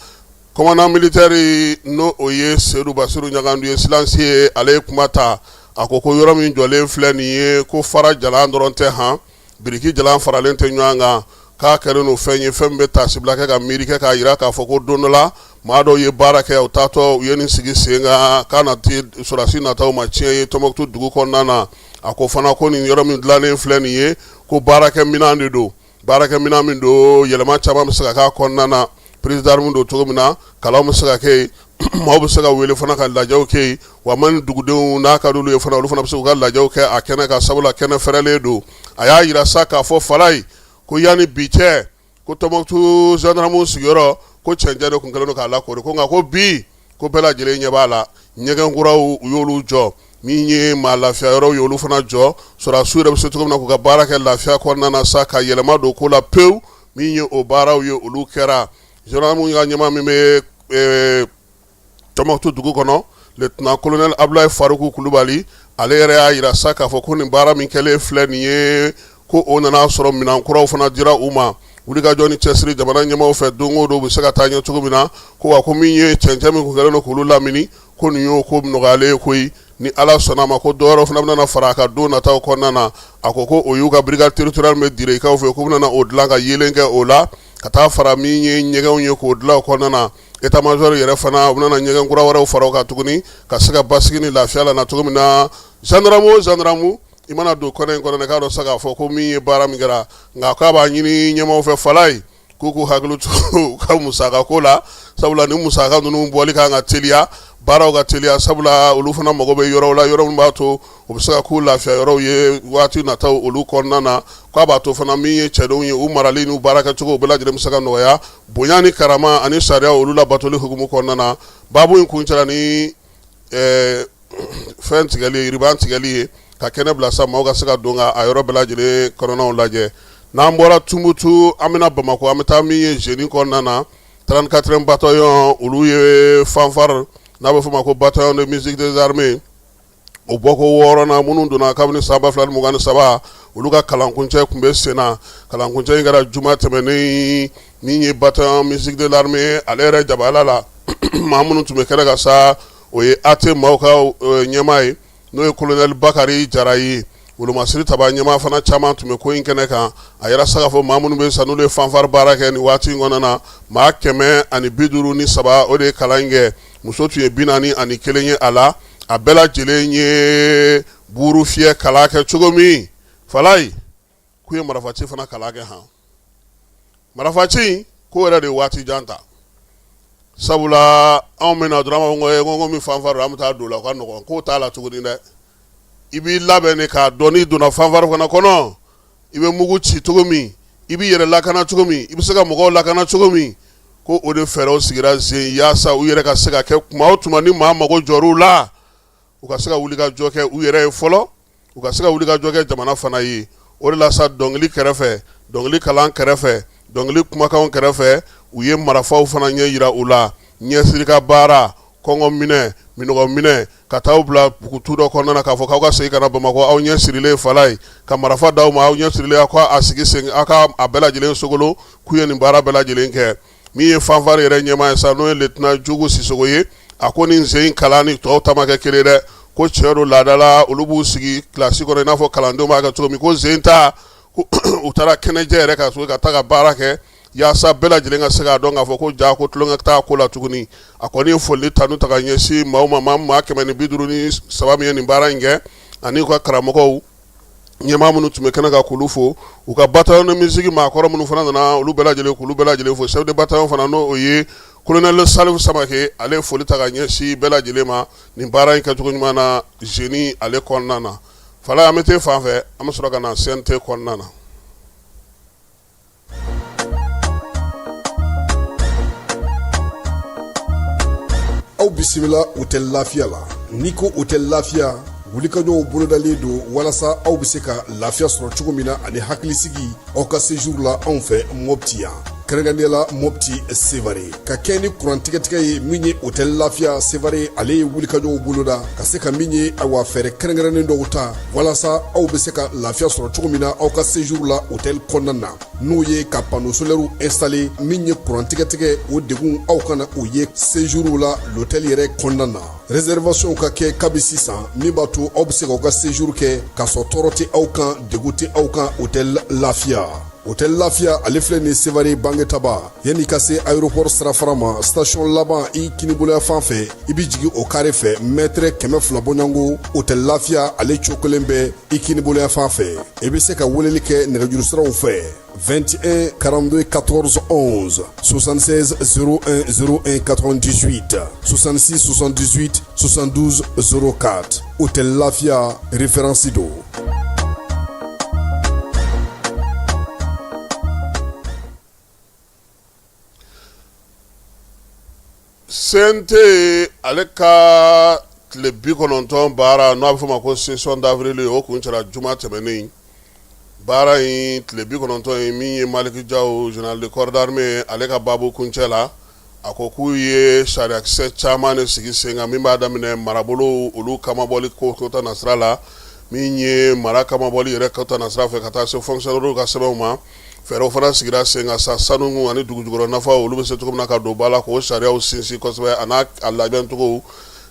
Commandant militaire, n'o o ye Seydou Basiru Ɲagandu ye, Silansi ye, ale ye kuma ta. A ko ko yɔrɔ min jɔlen filɛ nin ye, ko fara jalan dɔrɔn tɛ, han, biriki jalan faralen tɛ ɲɔgɔn kan, k'a kɛlen don fɛn ye, fɛn min bɛ taasibila kɛ ka miiri kɛ k'a jira k'a fɔ ko don dɔ la maa dɔw ye baara kɛ, u taatɔ u ye nin sigi sen kan, k'a na ti sɔrɔdasi nataw ma tiɲɛ ye Tɔnbukutu dugu kɔnɔna na. A ko fana ko nin yɔrɔ min dilannen filɛ nin ye, ko baarakɛminɛn de don, baarakɛminɛn min don, yɛlɛma caman bɛ se ka k'a kɔnɔna na. Place d'armes don cogo min na, kalanw bɛ se ka kɛ yen, maaw bɛ se ka wele fana ka lajɛw kɛ yen, wa ma dugudenw n'a ka d'olu ye fana, olu fana bɛ se k'u ka lajɛw kɛ a kɛnɛ kan, sabula kɛnɛ fɛrɛlen don. A y'a jira sa k'a fɔ falayi ko yanni bi cɛ, ko Tɔnbukutu gendarme sigiyɔrɔ, ko cɛncɛn de tun kɛlen don k'a lakoori, ko nka ko bi ko bɛɛ lajɛlen ɲɛ b'a la, ɲɛgɛn kuraw u y'olu jɔ, min ye maa lafiya yɔrɔw ye, olu fana jɔ, sɔrɔdasiw yɛrɛ bɛ se cogo min na k'u ka baara kɛ lafiya kɔnɔna na sa, ka yɛlɛma don ko la pewu. Min ye o baaraw ye, olu kɛra. Gendarme ka ɲɛmaa min bɛ Tɔnbukutu dugu kɔnɔ, lieutenant colonel Abulayi Faruku Kulubali, ale yɛrɛ y'a jira sa k'a fɔ ko nin baara min kɛlen filɛ nin ye, ko o nana sɔrɔ minɛn kuraw fana dira u ma. Wulikajɔ ni cɛsiri jamana ɲɛmaaw fɛ don o don, u bɛ se ka taa ɲɛ cogo min na. Ko wa ko min ye cɛncɛn min tun kɛlen don k'olu lamini, Ko nin y'o ko nɔgɔyalen ye koyi, ni Ala sɔnna a ma, ko dɔwɛrɛ fana bɛna fara a kan don nataw kɔnɔna na. A ko ko o y'u ka brigade territoriale min bɛ Direkaw fɛ, k'u bɛna o dilan ka yeelen kɛ o la, ka taa fara min ye ɲɛgɛnw ye k'o dilan o kɔnɔna na. État major yɛrɛ fana, u bɛna ɲɛgɛn kura wɛrɛw fara o kan tuguni, ka se ka basigi ni lafiya lana cogo min na. Gendarme o gendarme, i mana don kɛnɛ in kɔnɔ, k'a dɔn sa k'a fɔ ko min ye baara min kɛra. Nka k'a b'a ɲini ɲɛmaaw fɛ, Falaye, k'u k'u hakili to u ka musaka ko la, sabula ni musaka ninnu bɔli kan ka teliya, baaraw ka teliya, sabula olu fana mago bɛ yɔrɔw la, yɔrɔ min b'a to u bɛ se ka k'u lafiya yɔrɔw ye waati nataw olu kɔnɔna na. K'a b'a to fana min ye cɛdenw ye, u marali n'u baarakɛcogo bɛɛ lajɛlen bɛ se ka nɔgɔya, bonya ni karama ani sariya olu labatoli hukumu kɔnɔna na. Baabu in kuncɛra ni fɛn tigɛli, ruban tigɛli ye, ka kɛnɛ bila sa maaw ka se ka don ka a yɔrɔ bɛɛ lajɛlen kɔnɔnaw lajɛ. N'an bɔra Tumutu, an bɛna Bamakɔ, an bɛ taa min ye GENIE kɔnɔna na, 34e bataillon, olu ye fanfare n'a bɛ f'o ma ko bataillon de musique des armées, o bɔko wɔɔrɔnan minnu donna kabini san 2023, olu ka kalankuncɛ tun bɛ sen na. Kalankuncɛ in kɛra juma tɛmɛnen. Min ye bataillon musique de l'armée ale yɛrɛ jabala la, maa minnu tun bɛ kɛnɛ kan sa, o ye AT maaw ka ɲɛmaa ye, n'o ye colonel Bakari Jara ye. Wolomasiri taba ɲɛmaa fana caman tun bɛ ko in kɛnɛ kan. A yɛrɛ sa k'a fɔ maa minnu bɛ sa, n'olu ye fanfare baara kɛ nin waati in kɔnɔna na, maa 153, o de ye kalan in kɛ. Muso tun ye 41 ye a la. A bɛɛ lajɛlen ye buru fiyɛ kalan kɛ cogo min, Falaye, k'u ye marifaci fana kalan kɛ. Han, marifaci ko yɛrɛ de ye waati jan ta, sabula anw bɛna dɔrɔn an ko ko min fanfare, an bɛ taa don la, o ka nɔgɔn. K'o t'a la tuguni dɛ, i b'i labɛn de k'a dɔn n'i donna fanfare fana kɔnɔ, i bɛ mugu ci cogo min, i b'i yɛrɛ lakana cogo min, i bɛ se ka mɔgɔw lakana cogo min. Ko o de fɛɛrɛw sigira sen yaasa u yɛrɛ ka se ka kɛ tuma o tuma ni maa mago jɔr'u la, u ka se ka wuli ka jɔ kɛ u yɛrɛ ye fɔlɔ, u ka se ka wuli ka jɔ kɛ jamana fana ye. O de la sa, dɔnkili kɛrɛfɛ, dɔnkili kalan kɛrɛfɛ, dɔnkili kumakanw kɛrɛfɛ, u ye marifaw fana ɲɛ jira u la, ɲɛsiri ka baara, kɔngɔ minɛ, minnɔgɔ minɛ, ka taa bila bugutu dɔ kɔnɔna na, k'a fɔ k'aw ka segin ka na Bamakɔ aw ɲɛ sirilen. Falaye, ka marifa d'aw ma aw ɲɛ sirilen, aw ka a sigi sen, aw ka a bɛɛ lajɛlen sogolo. K'u ye nin baara bɛɛ lajɛlen kɛ. Min ye fanfare yɛrɛ ɲɛmaa ye sa, n'o ye lieutenant Jugu Sisoko ye, a ko nin sen in kalan ni tɔw ta ma kɛ kelen dɛ. Ko tiɲɛ don, laadala olu b'u sigi kilasi kɔnɔ i n'a fɔ kalandenw b'a kɛ cogo min. Ko sen ta, u taara kɛnɛjɛ yɛrɛ ka so ka taa ka baara kɛ, yaasa bɛɛ lajɛlen ka se k'a dɔn k'a fɔ ko ja ko tulonkɛ t'a ko la tuguni. A kɔni ye foli tanu ta ka ɲɛsin maaw ma, maa 153 min ye nin baara in kɛ, ani u ka karamɔgɔw ɲɛmaa minnu tun bɛ kɛnɛ kan, k'olu fo. U ka bataillon de musique maakɔrɔ minnu fana nana, olu bɛɛ lajɛlen, k'olu bɛɛ lajɛlen fo. Chef de bataillon fana, n'o ye colonel Salifu Samake, ale ye foli ta ka ɲɛsin bɛɛ lajɛlen ma nin baara in kɛcogo ɲuman na GENIE ale kɔnɔna na. Falaye, an bɛ t'e fan fɛ, an bɛ sɔrɔ ka na CNT kɔnɔna na. Aw bisimila hôtel Lafiya la. N'i ko hôtel Lafiya, wulikajɔw bolodalen don walasa aw bɛ se ka lafiya sɔrɔ cogo min na ani hakilisigi aw ka séjour la anw fɛ Mopti yan, kɛrɛnkɛrɛnnenya la Mopti Sevare. Ka kɛ ni kuran tigɛtigɛ ye, min ye hôtel Lafiya Sevare, ale ye wulikajɔw boloda ka se ka min ye, ayiwa, fɛɛrɛ kɛrɛnkɛrɛnnen dɔw ta walasa aw bɛ se ka lafiya sɔrɔ cogo min na aw ka séjour la hôtel kɔnɔna na, n'o ye ka panneau solaire installer. Min ye kuran tigɛtigɛ, o degun aw kana o ye séjour la l'hôtel yɛrɛ kɔnɔna na. Réservation ka kɛ kabi sisan, min b'a to aw bɛ se k'aw ka séjour kɛ k'a sɔrɔ tɔɔrɔ tɛ aw kan, degun tɛ aw kan. Hôtel Lafiya, hôtel Lafiya, ale filɛ nin Sevare Bangetaba, yanni ka se aéroport sirafara ma, station laban i kiniboloya fan fɛ, i bɛ jigin o carré fɛ, mètre 200 bɔɲɔgɔnko, hôtel Lafiya ale cogo kelen bɛ i kiniboloya fan fɛ. I bɛ se ka weleli kɛ nɛgɛjuru siraw fɛ: 21 42 14 11, 76 01 01 98, 66 78 72 04. Hôtel Lafiya, référence don. CNT ale ka tile 90 baara, n'a bɛ f'o ma ko session d'avril, o kuncɛra juma tɛmɛnen. Baara in tile 90 in, min ye Maliki Jaw, général de corps d'armée, ale ka baabu kuncɛ la, a ko k'u ye sariyakisɛ caman de sigi sen kan, min b'a daminɛ marabolo olu kamabɔli ko kota nasira la, min ye mara kamabɔli yɛrɛ kota nasira fɛ, ka taa se fonctionnaires ka sɛbɛnw ma. Fɛɛrɛw fana sigira sen kan sa, sanu ani dugujukɔrɔ nafa, olu bɛ se cogo min na ka don ba la, k'o sariyaw sinsin kosɛbɛ, a n'a a labɛncogo.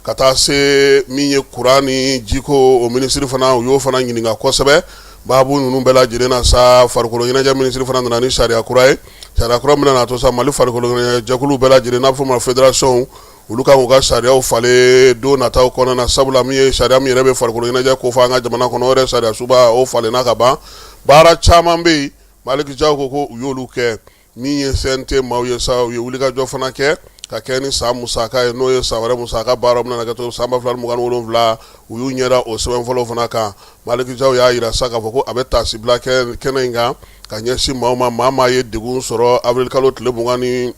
Ka taa se min ye kuran ni jiko o minisiri fana, u y'o fana ɲininka kosɛbɛ baabu ninnu bɛɛ lajɛlen na sa. Farikolo ɲɛnajɛ minisiri fana nana ni sariya kura ye, sariya kura min bɛna to sa Mali farikolo ɲɛnajɛ jɛkulu bɛɛ lajɛlen, n'a bɛ f'o ma fédération, olu kan k'u ka sariyaw falen don nataw kɔnɔna na, sabula min ye sariya min yɛrɛ bɛ farikolo ɲɛnajɛ ko fɔ an ka jamana kɔnɔ, o yɛrɛ sariya sunba o falenna ka ban. Baara caman bɛ yen, Maliki Jaw ko u y'olu kɛ. Min ye CNT maaw ye sa, u ye wulikajɔ fana kɛ ka kɛ ni san musaka ye, n'o ye san wɛrɛ musaka baara bɛna kɛ cogo san 2027. U y'u ɲɛda o sɛbɛn fɔlɔ fana kan. Maliki Jaw y'a jira sa k'a fɔ ko a bɛ taasibila kɛ kɛnɛ in kan ka ɲɛsin maaw ma, maa maa ye degun sɔrɔ avril kalo tile 25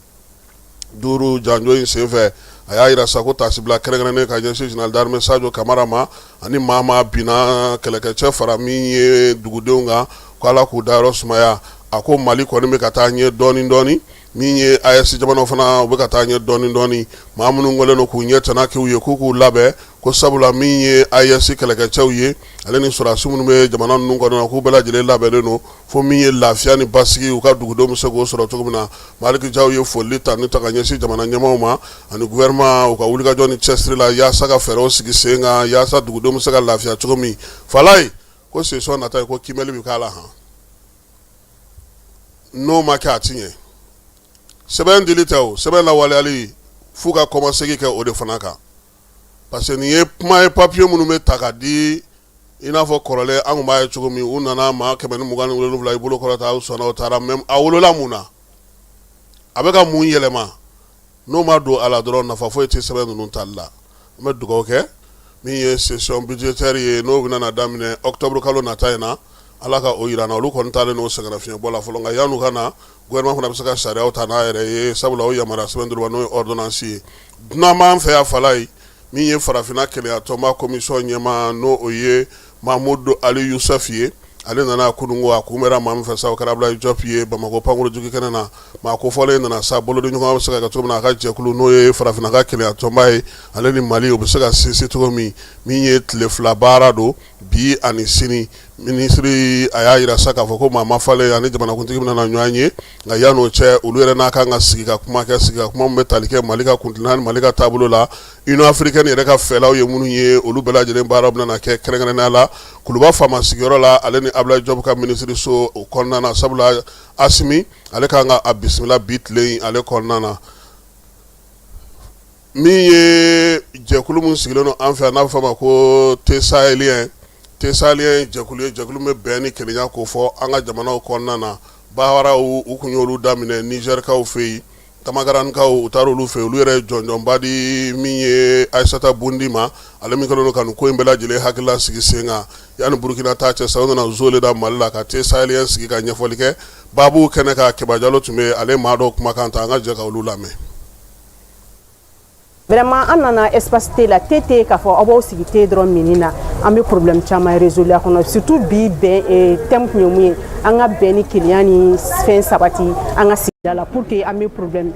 janjo in senfɛ. A y'a jira sa ko taasibila kɛrɛnkɛrɛnnen ka ɲɛsin général d'armée Sajo Kamara ma ani maa maa binna kɛlɛkɛcɛ fara min ye dugudenw kan, ko Ala k'u dayɔrɔ sumaya. A ko Mali kɔni bɛ ka taa ɲɛ dɔɔni dɔɔni, min ye AES jamanaw fana, u bɛ ka taa ɲɛ dɔɔni dɔɔni. Maa minnu kɛlen don k'u ɲɛ tana k'u ye, k'u k'u labɛn ko sabula min ye AES kɛlɛkɛcɛw ye, ale ni sɔrɔdasi minnu bɛ jamana ninnu kɔnɔ, k'u bɛɛ lajɛlen labɛnnen don fo min ye lafiya ni basigi, u ka dugudenw bɛ se k'o sɔrɔ cogo min na. Maliki Jaw ye foli ta ni ta ka ɲɛsin jamana ɲɛmaaw ma ani gouvernement, u ka wulikajɔ ni cɛsiri la yaasa ka fɛɛrɛw sigi sen kan yaasa dugudenw bɛ se ka lafiya cogo min. Falaye ko session nata ye ko kiimɛli bɛ k'a la han, n'o ma kɛ a ti ɲɛ. Sɛbɛn dili tɛ, o sɛbɛn lawaleyali f'u ka kɔmasegin kɛ o de fana kan, parce que nin ye kuma ye, papiye minnu bɛ ta ka di, i n'a fɔ kɔrɔlen an tun b'a ye cogo min, u nana maa 127 i bolo kɔrɔta, aw sɔnna, o taara. Mais a wolola mun na? A bɛ ka mun yɛlɛma? N'o ma don a la dɔrɔn, nafa foyi tɛ sɛbɛn ninnu tali la. An bɛ dugawu kɛ min ye session budgétaire ye, n'o bɛna daminɛ octobre kalo nata in na, Ala ka o jira an na. Olu kɔni taalen n'o sɛgɛnnafiɲɛbɔ la fɔlɔ, nka yan'u ka na, gouvernement fana bɛ se ka sariyaw ta n'a yɛrɛ ye, sabula o yamaruya sɛbɛn d'u ma, n'o ye ordonnance ye. Dunan b'an fɛ yan, Falaye, min ye farafinna kelenya tɔnba commission ɲɛmaa, n'o o ye Mamudu Ali Yusufu ye, ale nana kununko. A kunbɛra maa min fɛ sa, o kɛra Abulayi Jɔp ye Bamakɔ pankurunjigi kɛnɛ na. Maa kofɔlen nana sa, bolodiɲɔgɔn bɛ se ka kɛ cogo min na, a ka jɛkulu, n'o ye farafinna ka kelenya tɔnba ye, ale ni Mali, o bɛ se ka sinsin cogo min. Min ye tile 2 baara don, bi ani sini. Minisiri a y'a jira sa k'a fɔ ko maa mafalen ani jamanakuntigi bɛna na ɲɔgɔn ye, nka yan'o cɛ, olu yɛrɛ n'a kan ka sigi ka kuma kɛ, sigi ka kuma min bɛ tali kɛ Mali ka kuntilenna ni Mali ka taabolo la, Union africaine yɛrɛ ka fɛlaw ye minnu ye, olu bɛɛ lajɛlen baara bɛna na kɛ kɛrɛnkɛrɛnnenya la Kuluba faama sigiyɔrɔ la, ale ni Abulayi Jɔp ka minisiriso o kɔnɔna na, sabula Asimi ale kan ka a bisimila bi tile in ale kɔnɔna na. Min ye jɛkulu min sigilen don an fɛ yan, n'a bɛ f'a ma ko Thé sahélien, Thé sahélien jɛkulu ye jɛkulu min bɛ bɛn ni kelenya ko fɔ an ka jamanaw kɔnɔna na. Baaraw u tun y'olu daminɛ Nizɛrikaw fɛ yen, Tamagarankaw, u taara olu fɛ, olu yɛrɛ ye jɔnjɔnba di min ye Ayisata Bundi ma, ale min kɛlen don ka nin ko in bɛɛ lajɛlen hakilila sigi sen kan. Yanni Burukina ta cɛ sa, u nana zo da Mali la ka Thé sahélien sigi ka ɲɛfɔli kɛ baabu kɛnɛ kan. Keba Jalo tun bɛ ale maa dɔw kumakan ta, an ka jɛ ka olu lamɛn. Vraiment, an nana espace thé la, thé tɛ k'a fɔ aw b'aw sigi thé dɔrɔn minni na. An bɛ problème caman résoudre a kɔnɔ, surtout bi bɛn thème tun ye mun ye? An ka bɛn ni kelenya ni fɛn sabati an ka sigida la, pour que an bɛ problème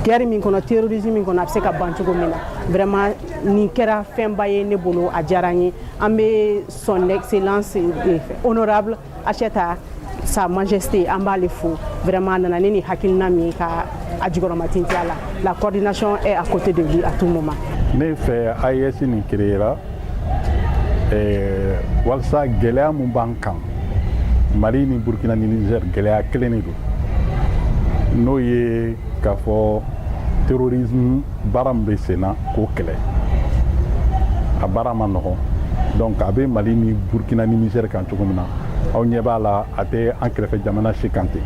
guerre min kɔnɔ, terrorisme min kɔnɔ, a bɛ se ka ban cogo min na. Vraiment, nin kɛra fɛnba ye ne bolo, a diyara n ye. An bɛ son excellence honorable Acheta sa majesté, an b'ale fo. Vraiment, a nana ne ni hakilina min ye ka a jukɔrɔma tintin a la, la coordination est à côté de lui à tout moment. Ne fɛ, AES nin créera walasa gɛlɛya mun b'an kan, Mali ni Burkina ni Niger, gɛlɛya kelen de don, n'o ye k'a fɔ terrorisme baara min bɛ sen na, k'o kɛlɛ. A baara ma nɔgɔn. Donc a bɛ Mali ni Burkina ni Niger kan cogo min na, aw ɲɛ b'a la, a tɛ an kɛrɛfɛ jamana si kan ten.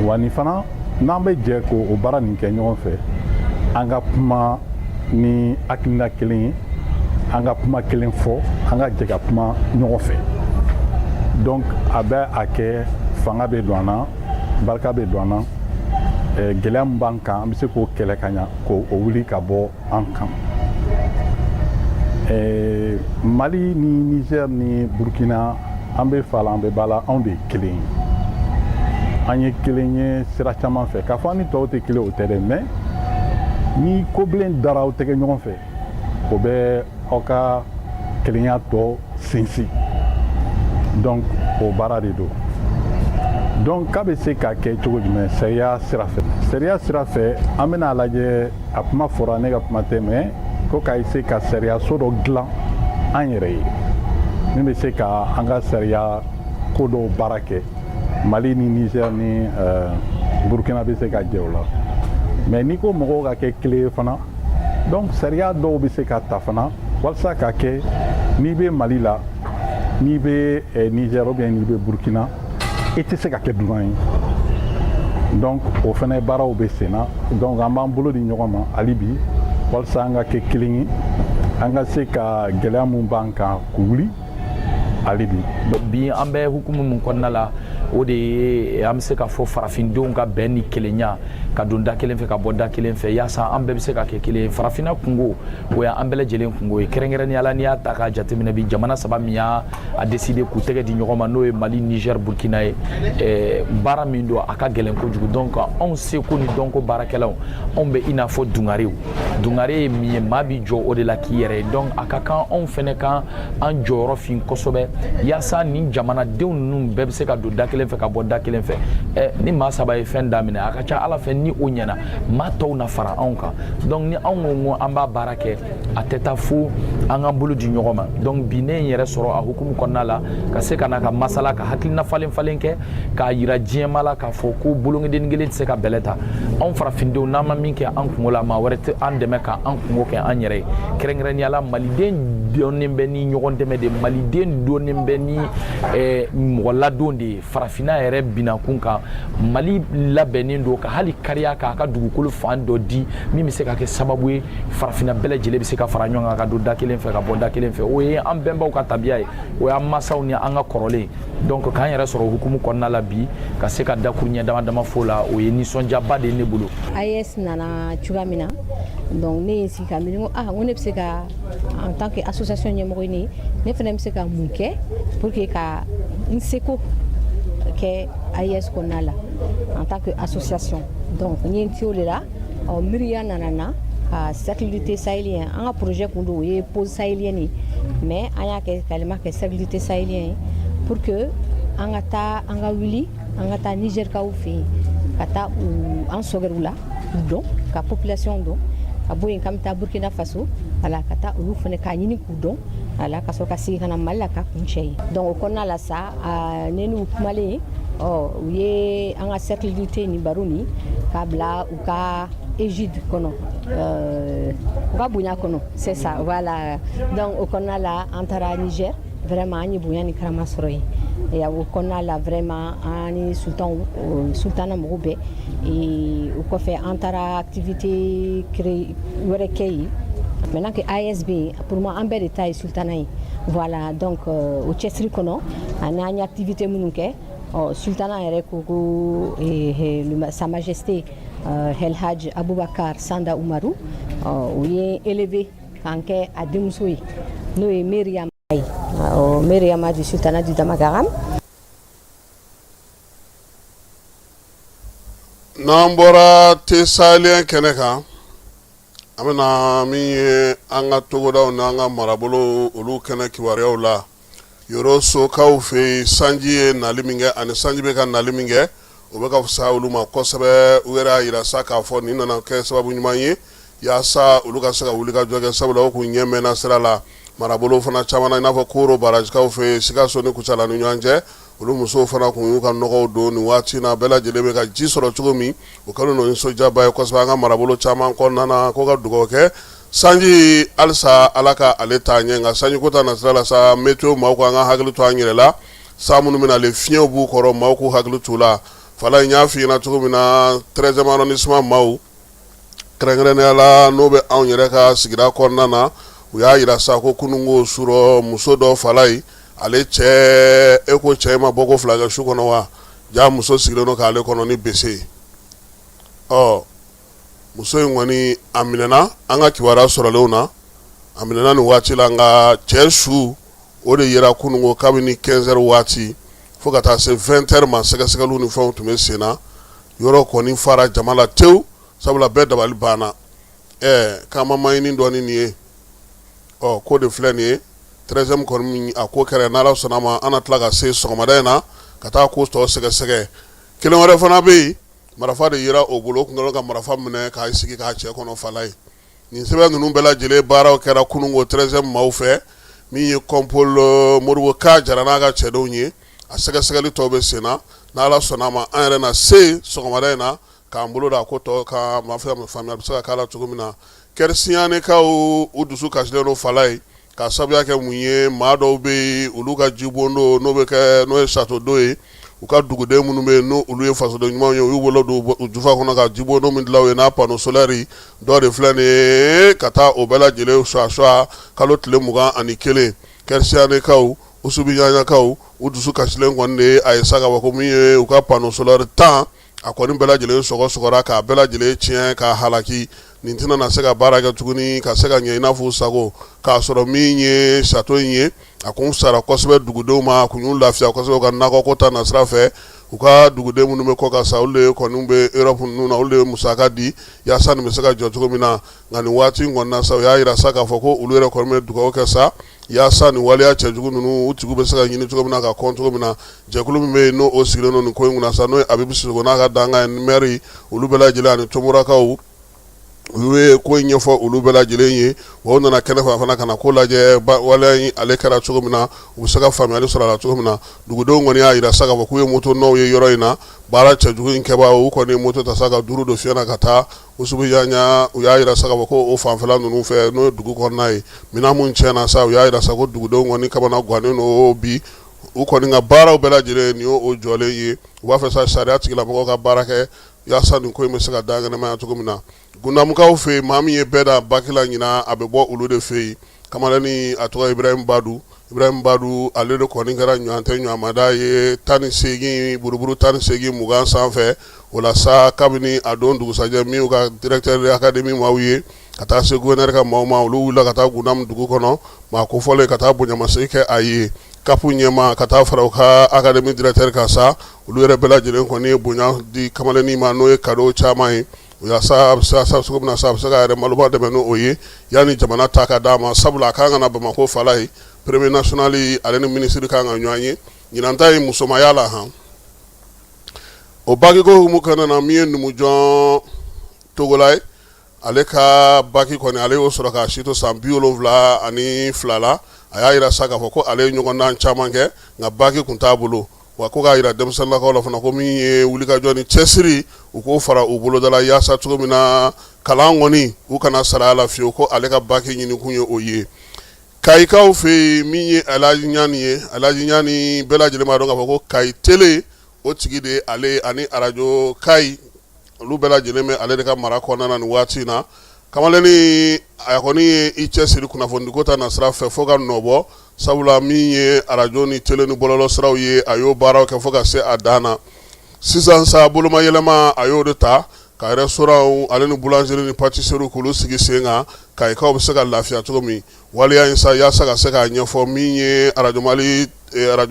Wa nin fana, n'an bɛ jɛ k'o baara nin kɛ ɲɔgɔn fɛ, an ka kuma ni hakilina kelen ye, an ka kuma kelen fɔ, an ka jɛ ka kuma ɲɔgɔn fɛ. Donc a bɛ a kɛ fanga bɛ don an na, barika bɛ don an na, gɛlɛya min b'an kan, an bɛ se k'o kɛlɛ ka ɲa, k'o wuli ka bɔ an kan. Mali ni Niger ni Burkina, an bɛ fa la, an bɛ ba la, anw de ye kelen ye. An ye kelen ye sira caman fɛ. K'a fɔ an ni tɔw tɛ kelen, o tɛ dɛ, mais ni kobilen dara aw tɛgɛ ɲɔgɔn fɛ, o bɛ aw ka kelenya tɔ sinsin. Donc o baara de don. Donc k'a bɛ se ka kɛ cogo jumɛn sariya sira fɛ? Sariya sira fɛ, an bɛna a lajɛ. A kuma fɔra, ne ka kuma tɛ, mais ko ka se ka sariya so dɔ dilan an yɛrɛ ye min bɛ se ka an ka sariya ko dɔw baara kɛ. Mali ni Niger ni Burkina bɛ se ka jɛ o la. Mais n'i ko mɔgɔw ka kɛ kelen ye fana, donc sariya dɔw bɛ se ka ta fana walasa ka kɛ n'i bɛ Mali la, n'i bɛ Niger ou bien n'i bɛ Burkina, i tɛ se ka kɛ dunan ye. Donc o fana baaraw bɛ sen na. Donc an b'an bolo di ɲɔgɔn ma hali bi walasa an ka kɛ kelen ye, an ka se ka gɛlɛya mun b'an kan k'u wuli hali bi. Bi an bɛ hukumu min kɔnɔna la, o de ye an bɛ se ka fɔ farafindenw ka bɛn ni kelenya, ka don da kelen fɛ, ka bɔ da kelen fɛ, yaasa an bɛɛ bɛ se ka kɛ kelen ye. Farafinna kungo, o y'an bɛɛ lajɛlen kungo ye. Kɛrɛnkɛrɛnnenya la, n'i y'a ta k'a jateminɛ bi, jamana saba min y'a a décidé k'u tɛgɛ di ɲɔgɔn ma, n'o ye Mali, Niger, Burkina ye, baara min don, a ka gɛlɛn kojugu. Donc anw seko ni dɔnko baarakɛlaw, anw bɛ i n'a fɔ dungarew. Dungare ye min ye, maa b'i jɔ o de la k'i yɛrɛ ye. Donc a ka kan anw fɛnɛ kan an jɔyɔrɔ fin kosɛbɛ, yaasa nin jamanadenw ninnu bɛɛ bɛ se ka don da kelen fɛ, ka bɔ da kelen fɛ. Ni maa saba ye fɛn daminɛ, a ka ca ala fɛ, ni o ɲɛna, maa tɔw na fara anw kan. Donc ni anw ko ko an b'a baara kɛ, a tɛ taa fo an k'an bolo di ɲɔgɔn ma. Donc bi ne ye n yɛrɛ sɔrɔ a hukumu kɔnɔna la, ka se ka na ka masala, ka hakilina falen falen kɛ, k'a yira diɲɛma la k'a fɔ ko bolongedennin kelen tɛ se ka bɛlɛ ta. Anw farafindenw, n'an ma min kɛ an kungo la, maa wɛrɛ tɛ an dɛmɛ ka an kungo kɛ an yɛrɛ ye. Kɛrɛnkɛrɛnnenya la, maliden dɔnnen bɛ ni ɲɔgɔn dɛmɛ de, maliden dɔnnen bɛ ni mɔgɔ ladon de ye. Farafinna yɛrɛ binakun kan, Mali labɛnnen don ka hali kariya k'a ka dugukolo fan dɔ di, min bɛ se ka kɛ sababu ye farafinna bɛɛ lajɛlen bɛ se ka fara ɲɔgɔn kan, ka don da kelen fɛ, ka bɔ da kelen fɛ. O ye an bɛnbaw ka tabiya ye, o y'an masaw ni an ka kɔrɔlen. Donc k'an yɛrɛ sɔrɔ hukumu kɔnɔna la bi, ka se ka dakuruɲɛ dama dama fo la, o ye nisɔndiyaba de ye ne bolo. AES nana cogoya min na, donc ne ye n sigi ka miiri, n ko ah, n ko ne bɛ se ka, en tant que association ɲɛmɔgɔ ye, ne fana bɛ se ka mun kɛ pour que ka n seko kɛ AES kɔnɔna la en tant que association. Donc n ye n to o de la. Ɔ, miiriya nana na ka cercle du thé sahélien. An ka projet kun don, o ye pause sahélienne ye, mais an y'a kɛ ka yɛlɛma kɛ cercle du thé sahélien ye pour que an ka taa, an ka wuli, an ka taa Nigɛrikaw fɛ yen, ka taa u an sɔgɛrɛ u la, k'u dɔn, ka population dɔn, ka bɔ yen k'an bɛ taa Burkina Faso, wala ka taa olu fana k'a ɲini k'u dɔn, wala ka sɔrɔ ka segin ka na Mali la ka kun cɛ ye. Donc o kɔnɔna la sa, ne n'u kumalen, ɔ, u ye an ka cercle du thé nin baro nin k'a bila u ka égide kɔnɔ, u ka bonya kɔnɔ, c'est ça, voilà. Donc o kɔnɔna la, an taara Niger, vraiment an ye bonya ni karama sɔrɔ yen. O kɔnɔna la, vraiment an ni sultan, sultana mɔgɔw bɛɛ. O kɔfɛ, an taara activité wɛrɛ kɛ yen. Maintenant que AES bɛ yen, pour moi an bɛɛ de ta ye sultana ye, voilà. Donc o cɛsiri kɔnɔ ani an ye activité minnu kɛ, ɔ, sultana yɛrɛ ko ko sa majesté El Hadj Aboubacar Sanda Umaru, o ye élevé k'an kɛ a denmuso ye, n'o ye Meriam ye, Meriama du sultanat du Damagaram. N'an bɔra thé sahélien kɛnɛ kan, an bɛna min ye an ka togodaw n'an ka marabolo, olu kɛnɛ kibaruyaw la. Yɔrɔ sokaw fɛ yen, sanji ye nali min kɛ ani sanji bɛ ka nali min kɛ, o bɛ ka fisa olu ma kosɛbɛ. U yɛrɛ y'a jira sa k'a fɔ nin nana kɛ sababu ɲuman ye yaasa olu ka se ka wuli ka jɔ kɛ, sabula u kun ɲɛ mɛnna sira la. Marabolo fana caman na, i n'a fɔ Koro barajikaw fɛ yen, Sikaso ni Kucala ni ɲɔgɔn cɛ, olu musow fana kun y'u ka nɔgɔw don nin waati na. Bɛɛ lajɛlen bɛ ka ji sɔrɔ cogo min, o kɛlen don nisɔndiyaba ye kosɛbɛ an ka marabolo caman kɔnɔna na. Ko ka dugawu kɛ sanji halisa Ala ka ale taa ɲɛ. Nka sanji ko ta nasira la sa, météo maaw ko an ka hakili to an yɛrɛ la. San minnu bɛ nalen, fiɲɛw b'u kɔrɔ, maaw k'u hakili t'u la. Fala, n y'a f'i ɲɛna cogo min na, 13e arrondissement maaw, kɛrɛnkɛrɛnnenya la n'o bɛ anw yɛrɛ ka sigida kɔnɔna na, u y'a jira sa ko kununko surɔ, muso dɔ fala ye, ale cɛ, e ko cɛ ma bɔ ko fila kɛ su kɔnɔ wa? Ja muso sigilen don k'ale kɔnɔ ni bese ye. Ɔ, muso in kɔni, a minɛna. An ka kibaruya sɔrɔlenw na, a minɛna nin waati la, nka cɛ su o de yera kununko kabini 15 heures waati fo ka taa se 20 heures ma. Sɛgɛsɛgɛliw ni fɛnw tun bɛ sen na. Yɔrɔ kɔni fara jama la tewu, sabula bɛɛ dabali banna. Ɛɛ, k'an ma maɲini dɔɔni nin ye. Ɔ, ko de filɛ nin ye, 13e kɔni, a ko kɛra. N'Ala sɔnna ma, an na tila ka se sɔgɔmada in na ka taa ko tɔ sɛgɛsɛgɛ. Kelen wɛrɛ fana bɛ yen, marifa de yera o bolo, o tun kɛlen ka marifa minɛ k'a sigi k'a cɛ kɔnɔ fala ye. Nin sɛbɛn ninnu bɛɛ lajɛlen baaraw kɛra kununko 13e maaw fɛ, min ye kɔnpol Modibo Ka Jara n'a ka cɛdenw ye. A sɛgɛsɛgɛli tɔw bɛ sen na, n'Ala sɔnna a ma, an yɛrɛ na se sɔgɔmada in na k'an bolo da a ko tɔ kan, maa fɛ faamuya bɛ se ka k'a la cogo min na. Kɛrisiyanekaw u dusu kasilen don fala ye, k'a sababuya kɛ mun ye, maa dɔw bɛ yen, olu ka jibondo n'o bɛ kɛ n'o ye château d'eau ye, u ka duguden minnu bɛ yen n'o olu ye fasoden ɲumanw ye, u y'u bolo don u jufa kɔnɔ ka jibondo min dilan u ye n'a panneau solaire dɔ de filɛ nin ye ka taa o bɛɛ lajɛlen suwa kalo tile 21. Kɛrisiyanekaw, Usubiɲaɲakaw, u dusu kasilen kɔni de ye a ye sa k'a fɔ ko min ye u ka panneau solaire 10, a kɔni bɛɛ lajɛlen sɔgɔ sɔgɔra k'a bɛɛ lajɛlen tiɲɛ k'a halaki. Nin tɛna na se ka baara kɛ tuguni ka se ka ɲɛ i n'a fɔ u sago, k'a sɔrɔ min ye château in ye, a kun sara kosɛbɛ dugudenw ma, a kun y'u lafiya kosɛbɛ u ka nakɔko ta nasira fɛ. U ka duguden minnu bɛ kɔkan sa, olu de kɔni bɛ Europe ninnu na, olu de ye musaka di yaasa nin bɛ se ka jɔ cogo min na. Nka nin waati in kɔni na sa, u y'a jira sa k'a fɔ ko olu yɛrɛ kɔni bɛ dugawu kɛ sa yaasa nin waleya cɛjugu ninnu u tigiw bɛ se ka ɲini cogo min na ka kɔn cogo min na. Jɛkulu min bɛ yen n'o o sigilen don nin ko in kunna sa, n'o ye Abibu Sisoko n'a ka dankan ye, maire, olu bɛɛ lajɛlen ani Tomorakaw, olu ye ko in ɲɛfɔ olu bɛɛ lajɛlen ye. Wa u nana kɛnɛ fan fana ka na ko lajɛ, waleya in ale kɛra cogo min na, u bɛ se ka faamuyali sɔrɔ a la cogo min na. Dugudenw kɔni y'a jira sa k'a fɔ k'u ye moto nɔw ye yɔrɔ in na. Baara cɛjugu in kɛbaa, u kɔni ye moto ta sa ka duuru don fiɲɛ na ka taa Usubiɲaɲa. U y'a jira sa k'a fɔ ko o fanfɛla ninnu fɛ, n'o ye dugu kɔnɔna ye, minɛn minnu tiɲɛna sa, u y'a jira sa ko dugudenw kɔni kamana gannen don bi. U kɔni ka baaraw bɛɛ lajɛlen nin y'o jɔlen ye. U b'a fɛ sa sariya tigilamɔgɔw ka baara kɛ yaasa nin ko in bɛ se ka dankɛnɛmaya cogo min na. Gundamukaw fɛ yen, maa min ye bɛɛ da baki la ɲinan, a bɛ bɔ olu de fɛ yen. Kamalennin a tɔgɔ Ibrahim Badu. Ibrahim Badu, ale de kɔni kɛra ɲɔgɔn tɛ ɲɔgɔnmada ye 18 buruburu 18 20 sanfɛ. O la sa, kabini a don dugusajɛ, min ka directeur d'académie maaw ye ka taa se gouverneur ka maaw ma, olu wulila ka taa Gundamu dugu kɔnɔ, maa kofɔlen ka taa bonyamasegin kɛ a ye. CAP ɲɛmaa ka taa fara u ka académie directeur kan sa, olu yɛrɛ bɛɛ lajɛlen kɔni ye bonya di kamalennin ma, n'o ye cadeau caman ye. Yaasa a bɛ se cogo min na sa, a bɛ se k'a yɛrɛ maloba dɛmɛ n'o ye yanni jamana ta ka d'a ma, sabula a kan ka na Bamakɔ fala ye, premier national ale ni minisiri kan ka ɲɔgɔn ye ɲinan ta ye musomaya la han. O baki ko hukumu kɔnɔna na, min ye numujɔn Togola ye, ale ka baki kɔni, ale y'o sɔrɔ k'a si to san 72 la. A y'a jira sa k'a fɔ ko ale ye ɲɔgɔndan caman kɛ, nka baki tun t'a bolo. Wa ko k'a jira denmisɛnninlakaw la fana ko min ye wulikajɔ ni cɛsiri, u k'o fara u boloda la yaasa cogo min na kalan kɔni u kana sara a la fiyewu, ko ale ka baki ɲinikun ye o ye. Kayikaw fɛ yen, min ye Alaji Ɲani ye, Alaji Ɲani bɛɛ lajɛlen b'a dɔn k'a fɔ ko Kayi tele o tigi de ye ale, ani arajo Kayi, olu bɛɛ lajɛlen bɛ ale de ka mara kɔnɔna na nin waati in na. Kamalennin a kɔni ye i cɛsiri kunnafonidiko ta nasira fɛ fo ka nɔbɔ, sabula min ye arajo ni tele ni bɔlɔlɔ siraw ye, a y'o baaraw kɛ fo ka se a dan na. Sisan sa, bolomayɛlɛma a y'o de ta ka restaurant ale ni boulangerie ni pâtisserie k'olu sigi sen kan, Kayikaw bɛ se ka lafiya cogo min. Waleya in sa, yaasa ka se k'a ɲɛfɔ, min ye arajo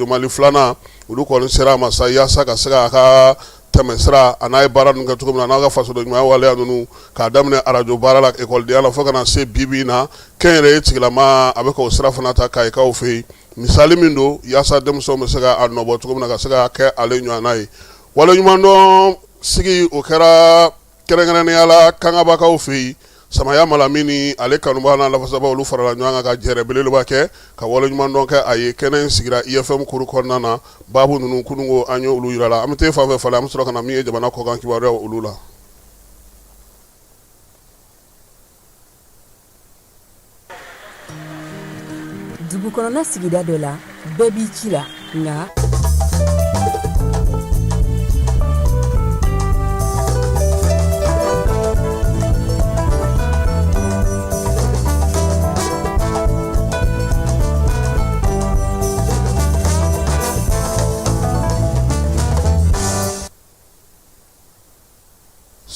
Mali filanan, olu kɔni sera a ma sa yaasa ka se k'a ka tɛmɛsira a n'a ye baara ninnu kɛ cogo min na, n'a ka fasoden ɲumanya waleya ninnu, k'a daminɛ arajo baara la, ekɔlidenya la, fo ka na se bi bi in na, kɛnyɛrɛye tigilama a bɛ k'o sira fana ta Kayikaw fɛ yen. Misali min don yaasa denmisɛnw bɛ se ka a nɔbɔ cogo min na ka se ka kɛ ale ɲɔgɔnna ye. Waleɲumandɔn sigi o kɛra kɛrɛnkɛrɛnnenya la Kangabakaw fɛ yen. Samaya Malamini ale kanubaa n'a lafasabaa, olu farala ɲɔgɔn kan ka jɛrɛ belebeleba kɛ ka waleɲumandɔn kɛ a ye. Kɛnɛ in sigira IFM kuru kɔnɔna na. Baabu ninnu kununko an ye olu yira la. An bɛ taa fan fɛ falen, an bɛ sɔrɔ ka na min ye jamana kɔkan kibaruyaw olu la. Dugu kɔnɔna sigida dɔ la, bɛɛ b'i ci la, nka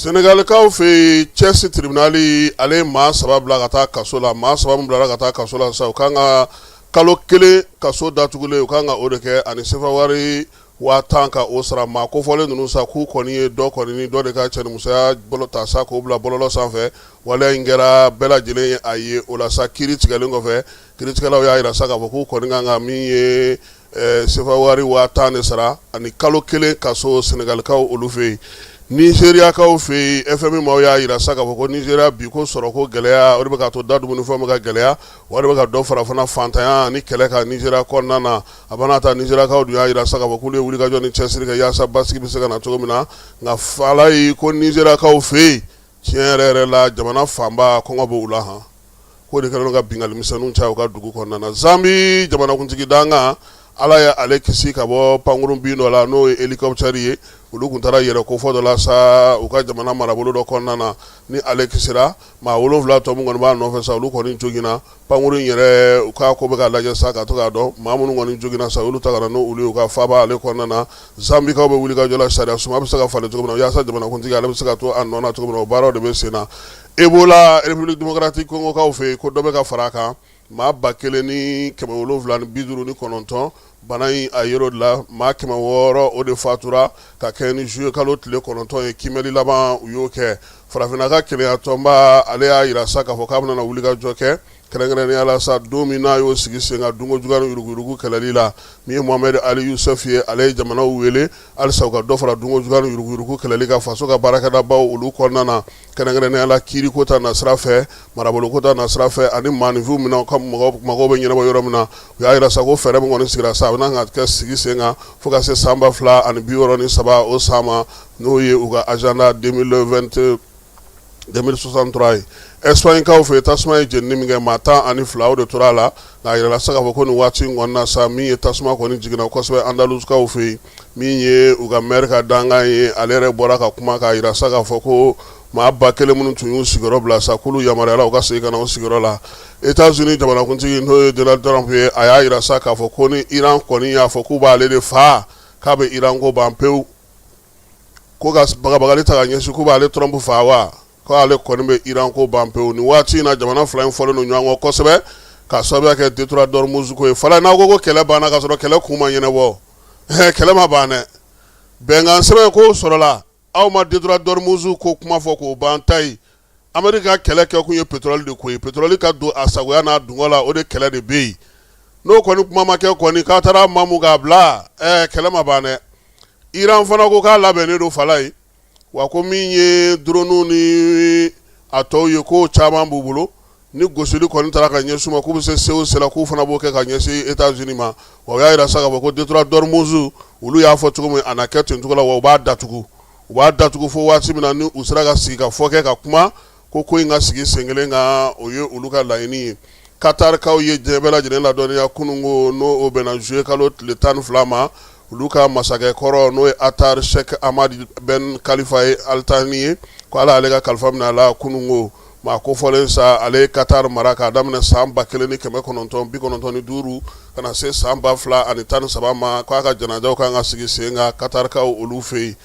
Senegalikaw fɛ yen, Thiès tribunal ale ye maa saba bila ka taa kaso la. Maa saba min bilara ka taa kaso la sisan, u kan ka kalo kelen kaso datugulen, u kan ka o de kɛ, ani sefa wari 10,000 ka o sara. Maa kofɔlen ninnu sa, k'u kɔni ye dɔ kɔni ni dɔ de ka cɛnimusoya bolo ta sa k'o bila bɔlɔlɔ sanfɛ. Waleya in kɛra bɛɛ lajɛlen ye a ye. O la sa, kiiri tigɛlen kɔfɛ, kiiritigɛlaw y'a jira sa k'a fɔ k'u kɔni kan ka min ye Sefa wari 10,000 de sara ani kalo kelen kaso Senegalikaw olu fɛ yen. Nizeriyakaw fɛ yen, FMI maaw y'a jira sa k'a fɔ ko Nizeriya bi ko sɔrɔko gɛlɛya, o de bɛ k'a to da dumunifɛnw bɛ ka gɛlɛya, o de bɛ ka dɔ fara fana fantanya ni kɛlɛ kan Nizeriya kɔnɔna na. A bana ta Nizeriyakaw dun y'a jira sa k'a fɔ k'olu ye wulikajɔ ni cɛsiri kɛ yaasa basigi bɛ se ka na cogo min na. Nka Falayi ko Nizeriyakaw fɛ yen, tiɲɛ yɛrɛ yɛrɛ la, jamana fanba kɔngɔ bɛ u la han. K'o de kɛlen don ka binkanni misɛnninw caya u ka dugu kɔnɔna na. Zambi jamanakuntigi dankan, Ala ye ale kisi ka bɔ pankurun bin dɔ la, n'o ye hélicoptère ye. Olu tun taara yɛrɛ kofɔ dɔ la sa u ka jamana marabolo dɔ kɔnɔna na. Ni ale kisira, maa 7 tɔ min kɔni b'a nɔfɛ sa, olu kɔni joginna. Pankurun in yɛrɛ, u k'a ko bɛ ka lajɛ sa ka to k'a dɔn maa minnu kɔni joginna sa, olu ta ka na n'olu ye u ka faaba ale kɔnɔna na. Zambikaw bɛ wulikajɔ la sariya sunba bɛ se ka falen cogo min na, yaasa jamanakuntigi ale bɛ se ka to a nɔ na cogo min na, o baaraw de bɛ sen na. Ebola République démocratique Congokaw fɛ yen, ko dɔ bɛ ka fara a kan, maa 1759 bana in a yer'o de la, maa 600 o de fatura ka kɛ ni juillet kalo tile 9 ye. Kiimɛli laban u y'o kɛ. Farafinna ka kelenya tɔnba ale y'a jira sa k'a fɔ k'a bɛna wulikajɔ kɛ kɛrɛnkɛrɛnnenya la sa don min n'a y'o sigi sen kan dunko juguya ni yuruguyurugu kɛlɛli la. Min ye Mohamed Ali Yusuf ye, ale ye jamanaw wele halisa u ka dɔ fara dunko juguya ni yuruguyurugu kɛlɛli kan faso ka baarakɛdabaw olu kɔnɔna na, kɛrɛnkɛrɛnnenya la kiiriko ta nasira fɛ, maraboloko ta nasira fɛ ani maaninfinw minɛnw ka mago bɛ ɲɛnabɔ yɔrɔ min na. U y'a jira sa ko fɛɛrɛ min kɔni sigira sa, a bɛna ka kɛ sigi sen kan fo ka se san 2063 o san ma, n'o ye u ka agenda 2020 2063 ye. Espagnekaw fɛ, tasuma ye jenini min kɛ, maa 12 o de tora a la. Nka a yirala sa k'a fɔ ko nin waati in kɔni na sa, min ye tasuma kɔni jiginna kosɛbɛ Andaluskaw fɛ yen, min ye u ka maire ka dankan ye, ale yɛrɛ bɔra ka kuma k'a jira sa k'a fɔ ko maa 1000 minnu tun y'u sigiyɔrɔ bila sa, k'olu yamaruyala u ka segin ka na u sigiyɔrɔ la. États-Unis jamanakuntigi n'o ye Donald Trump ye, a y'a jira sa k'a fɔ ko ni Iran kɔni y'a fɔ k'u b'ale de faa, k'a bɛ Iran ko ban pewu. Ko ka bagabagali ta ka ɲɛsin k'u b'ale Trump faa wa, k'ale kɔni bɛ Iran ko ban pewu. Nin waati in na, jamana fila in fɔlen don ɲɔgɔn kɔ kosɛbɛ k'a sababuya kɛ détroit d'Ormuz ko ye. Fala, n'aw ko ko kɛlɛ banna ka sɔrɔ kɛlɛ kun ma ɲɛnabɔ, kɛlɛ ma ban dɛ. Bɛnkan sɛbɛn ko sɔrɔla, aw ma détroit d'Ormuz ko kuma fɔ k'o ban ta ye. Ameriki ka kɛlɛ kɛ kun ye pétrole de ko ye, pétrole ka don a sagoya n'a dungɔ la, o de kɛlɛ de bɛ yen. N'o kɔni kuma ma kɛ kɔni, k'a taara mamu k'a bila, kɛlɛ ma ban dɛ. Iran fana ko k'a labɛnnen don Falaye, wa ko min ye drone ni a tɔw ye, k'o caman b'u bolo. Ni gosili kɔni taara ka ɲɛsin u ma, k'u bɛ se se o se la, k'u fana b'o kɛ ka ɲɛsin États-Unis ma. Wa u y'a jira sa k'a fɔ ko détroit d'Ormuz, olu y'a fɔ cogo min, a na kɛ ten cogo la, wa u b'a datugu, u b'a datugu fo waati min na ni u sera ka sigi ka fɔ kɛ ka kuma ko ko in ka sigi sen kelen kan, o ye olu ka laɲini ye. Katarikaw ye diɲɛ bɛɛ lajɛlen ladɔnniya kununko, n'o bɛnna juillet kalo tile 12 ma, olu ka masakɛ kɔrɔ n'o ye Atar Sheikh Hamad Ben Khalifa ye Al Thani ye, ko Ala ale ka kalifa minɛ a la kununko. Maa kofɔlen sa, ale ye Qatar mara k'a daminɛ san 1995 ka na se san 2013 ma, k'a ka janajaw kan ka sigi sen kan Katarikaw olu fɛ yen.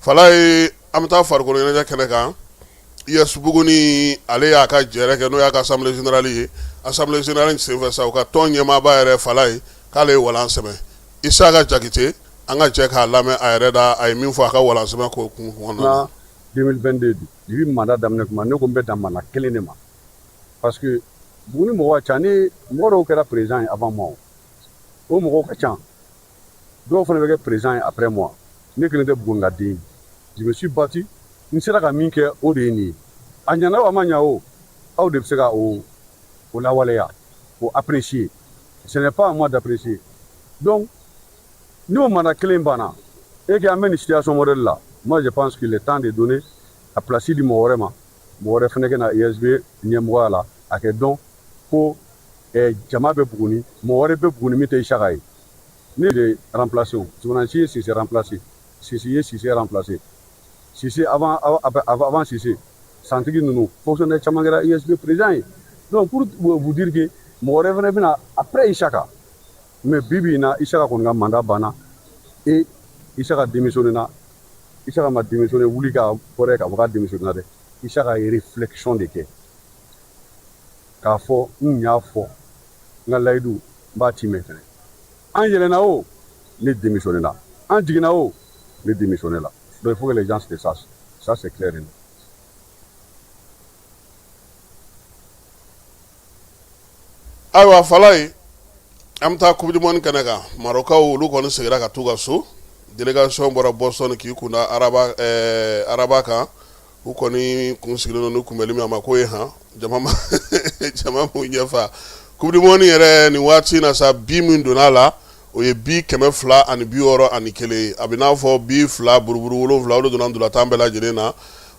Falaye, an bɛ taa farikolo ɲɛnajɛ kɛnɛ kan. US Buguni ale y'a ka jɛrɛ kɛ, n'o y'a ka assemblée générale ye. Assemblée générale senfɛ sa, u ka tɔn ɲɛmaaba yɛrɛ Falaye, k'ale ye walan sɛmɛ. Isaka Jakite, an ka jɛ k'a lamɛn a yɛrɛ da, a ye min fɔ a ka walan sɛmɛ ko kun kɔnɔna na. 2022 depuis mandat daminɛ tuma, ne ko n bɛ dan mandat kelen de ma, parce que Buguni mɔgɔ ka ca. Ni mɔgɔ dɔw kɛra président ye avant moi, o mɔgɔw ka ca, dɔw fana bɛ kɛ président ye après moi. Ne kelen tɛ Buguni ka den ye. Je me suis battu, n sera ka min kɛ, o de ye nin ye. A ɲɛna o, a ma ɲa o, aw de bɛ se ka o lawaleya, k'o apprécier. Ce n'est pas à moi d'apprécier. Donc ni o mandat kelen banna et que an bɛ nin situation modèle la, moi je pense qu'il est temps de donner a place di mɔgɔ wɛrɛ ma, mɔgɔ wɛrɛ fana ka na USB ɲɛmɔgɔya la, a kɛ dɔn ko jama bɛ Buguni, mɔgɔ wɛrɛ bɛ Buguni min tɛ Isaka ye. Ne de remplacer o Zumanasi ye Sise remplacer, Sise ye Sise remplacer, Sise avant Sise, santigi ninnu, fonctionnaire caman kɛra USB président ye. Donc pour vous dire que mɔgɔ wɛrɛ fana bɛna après Isaka. Mais bi bi in na, Isaka kɔni ka mandat banna et Isaka démissionné na. Isaka ma démissionné wuli ka fɔ dɛ k'a fɔ k'a démissionné na dɛ. Isaka ye réflexion de kɛ k'a fɔ n y'a fɔ n ka layidu, n b'a timɛ fɛnɛ. An yɛlɛnna o, ne démissionné na, an jiginna o, ne démissionné la. Donc il faut que les gens le sachent, ça c'est clair et net. Ayiwa Falaye, An bɛ taa coupe du monde kɛnɛ kan. Marɔkaw, olu kɔni seginna ka t'u ka so. Délégation bɔra Boston k'i kunda Rabat, Rabat kan. U kɔni kun sigilen don ni kunbɛnli min a ma k'o ye han jama ma jama m'u ɲɛfa. Coupe du monde yɛrɛ nin waati in na sa, bi min donna a la, o ye bi 261 ye. A bɛ n'a fɔ bi 2 buruburu 7, o de donna ntolatan bɛɛ lajɛlen na.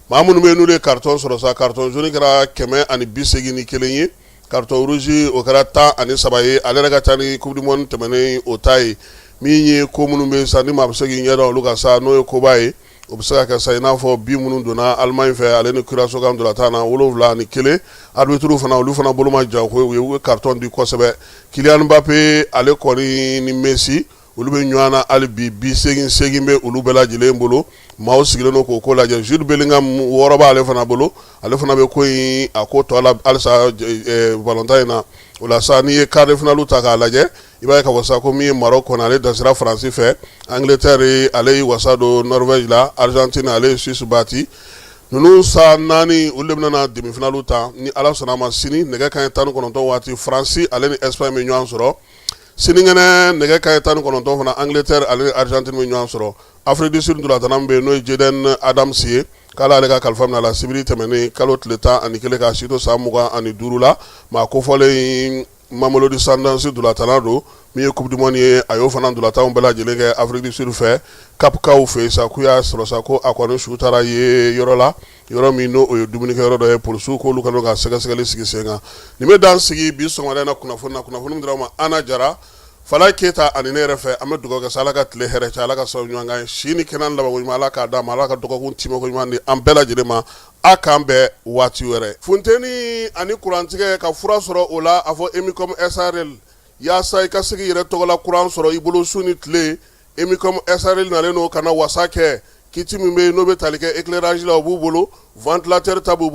Maa minnu bɛ yen n'olu ye carton sɔrɔ sa, carton jaune kɛra 181 ye, carton rouge o kɛra 13 ye. Ale yɛrɛ ka ca ni coupe du monde tɛmɛnen o ta ye. Min ye ko minnu bɛ yen sa, ni maa bɛ se k'i ɲɛ da olu kan sa, n'o ye koba ye, o bɛ se ka kɛ sa i n'a fɔ bi minnu donna Allemagne fɛ, ale ni Curaçao kan ntolatan na, 71. Arbitre fana, olu fana bolo ma ja ko u ye carton di kosɛbɛ. Kylian Mbappé, ale kɔni ni Messi, olu bɛ ɲɔgɔn na hali bi, 88 bɛ olu bɛɛ lajɛlen bolo. Maaw sigilen don k'o ko lajɛ. Jude Bellingham, 6 b'ale fana bolo. Ale fana bɛ ko in a ko tɔ la halisa balontan in na. O la sa, n'i ye quart de finale ta k'a lajɛ, i b'a ye k'a fɔ sa ko min ye Maroc kɔni, ale dasira Faransi fɛ. Angleterre, ale y'i wasa don Norvège la. Argentine, ale ye Suisse battu. Ninnu sa naani, olu de bɛna na demi-finale ta ni Ala sɔnna a ma. Sini nɛgɛ kanɲɛ 19 waati, Faransi ale ni Espagne bɛ ɲɔgɔn sɔrɔ. Sinikɛnɛ nɛgɛ kanɲɛ 19 fana, Angleterre ale ni Argentine bɛ ɲɔgɔn sɔrɔ. Afrique du Sud ntolatana min bɛ yen, n'o ye Jayden Adams ye, k'ale ale ka kalifa minɛ a la sibiri tɛmɛnen kalo tile 11, k'a si to san 25 la. Maa kofɔlen Mamelodi Sundowns ntolatana don. Min ye coupe du monde ye, a y'o fana ntolatanw bɛɛ lajɛlen kɛ Afrique du Sud fɛ. Kapkaw fɛ yen sa, k'u y'a sɔrɔ sa ko a kɔni su taara ye yɔrɔ la, yɔrɔ min n'o ye dumunikɛyɔrɔ dɔ ye. Polisiw k'olu kɛlen ka sɛgɛsɛgɛli sigi sen kan. Nin bɛ dan sigi bi sɔgɔmada in na kunnafoni na. Kunnafoni min dira aw ma Ana Jara, Fala Keyita ani ne yɛrɛ fɛ. An bɛ dugawu kɛ sa, Ala ka tile hɛrɛ caya, Ala ka sababu ɲuman k'an ye, si ni kɛnɛya ni labanko ɲuman Ala k'a d'an ma, Ala ka dɔgɔkun timɛko ɲuman di an bɛɛ lajɛlen ma. A k'an bɛn waati wɛrɛ. Funteni ani kurantigɛ, ka fura sɔrɔ o la, a fɔ Emicom SARL. Yaasa i ka se k'i yɛrɛ tɔgɔla kuran sɔrɔ i bolo su ni tile, Emicom SARL nalen don ka na wasa kɛ. Kit min bɛ yen n'o bɛ tali kɛ éclairage la, o b'u bolo, ventilateur ta b'u bolo.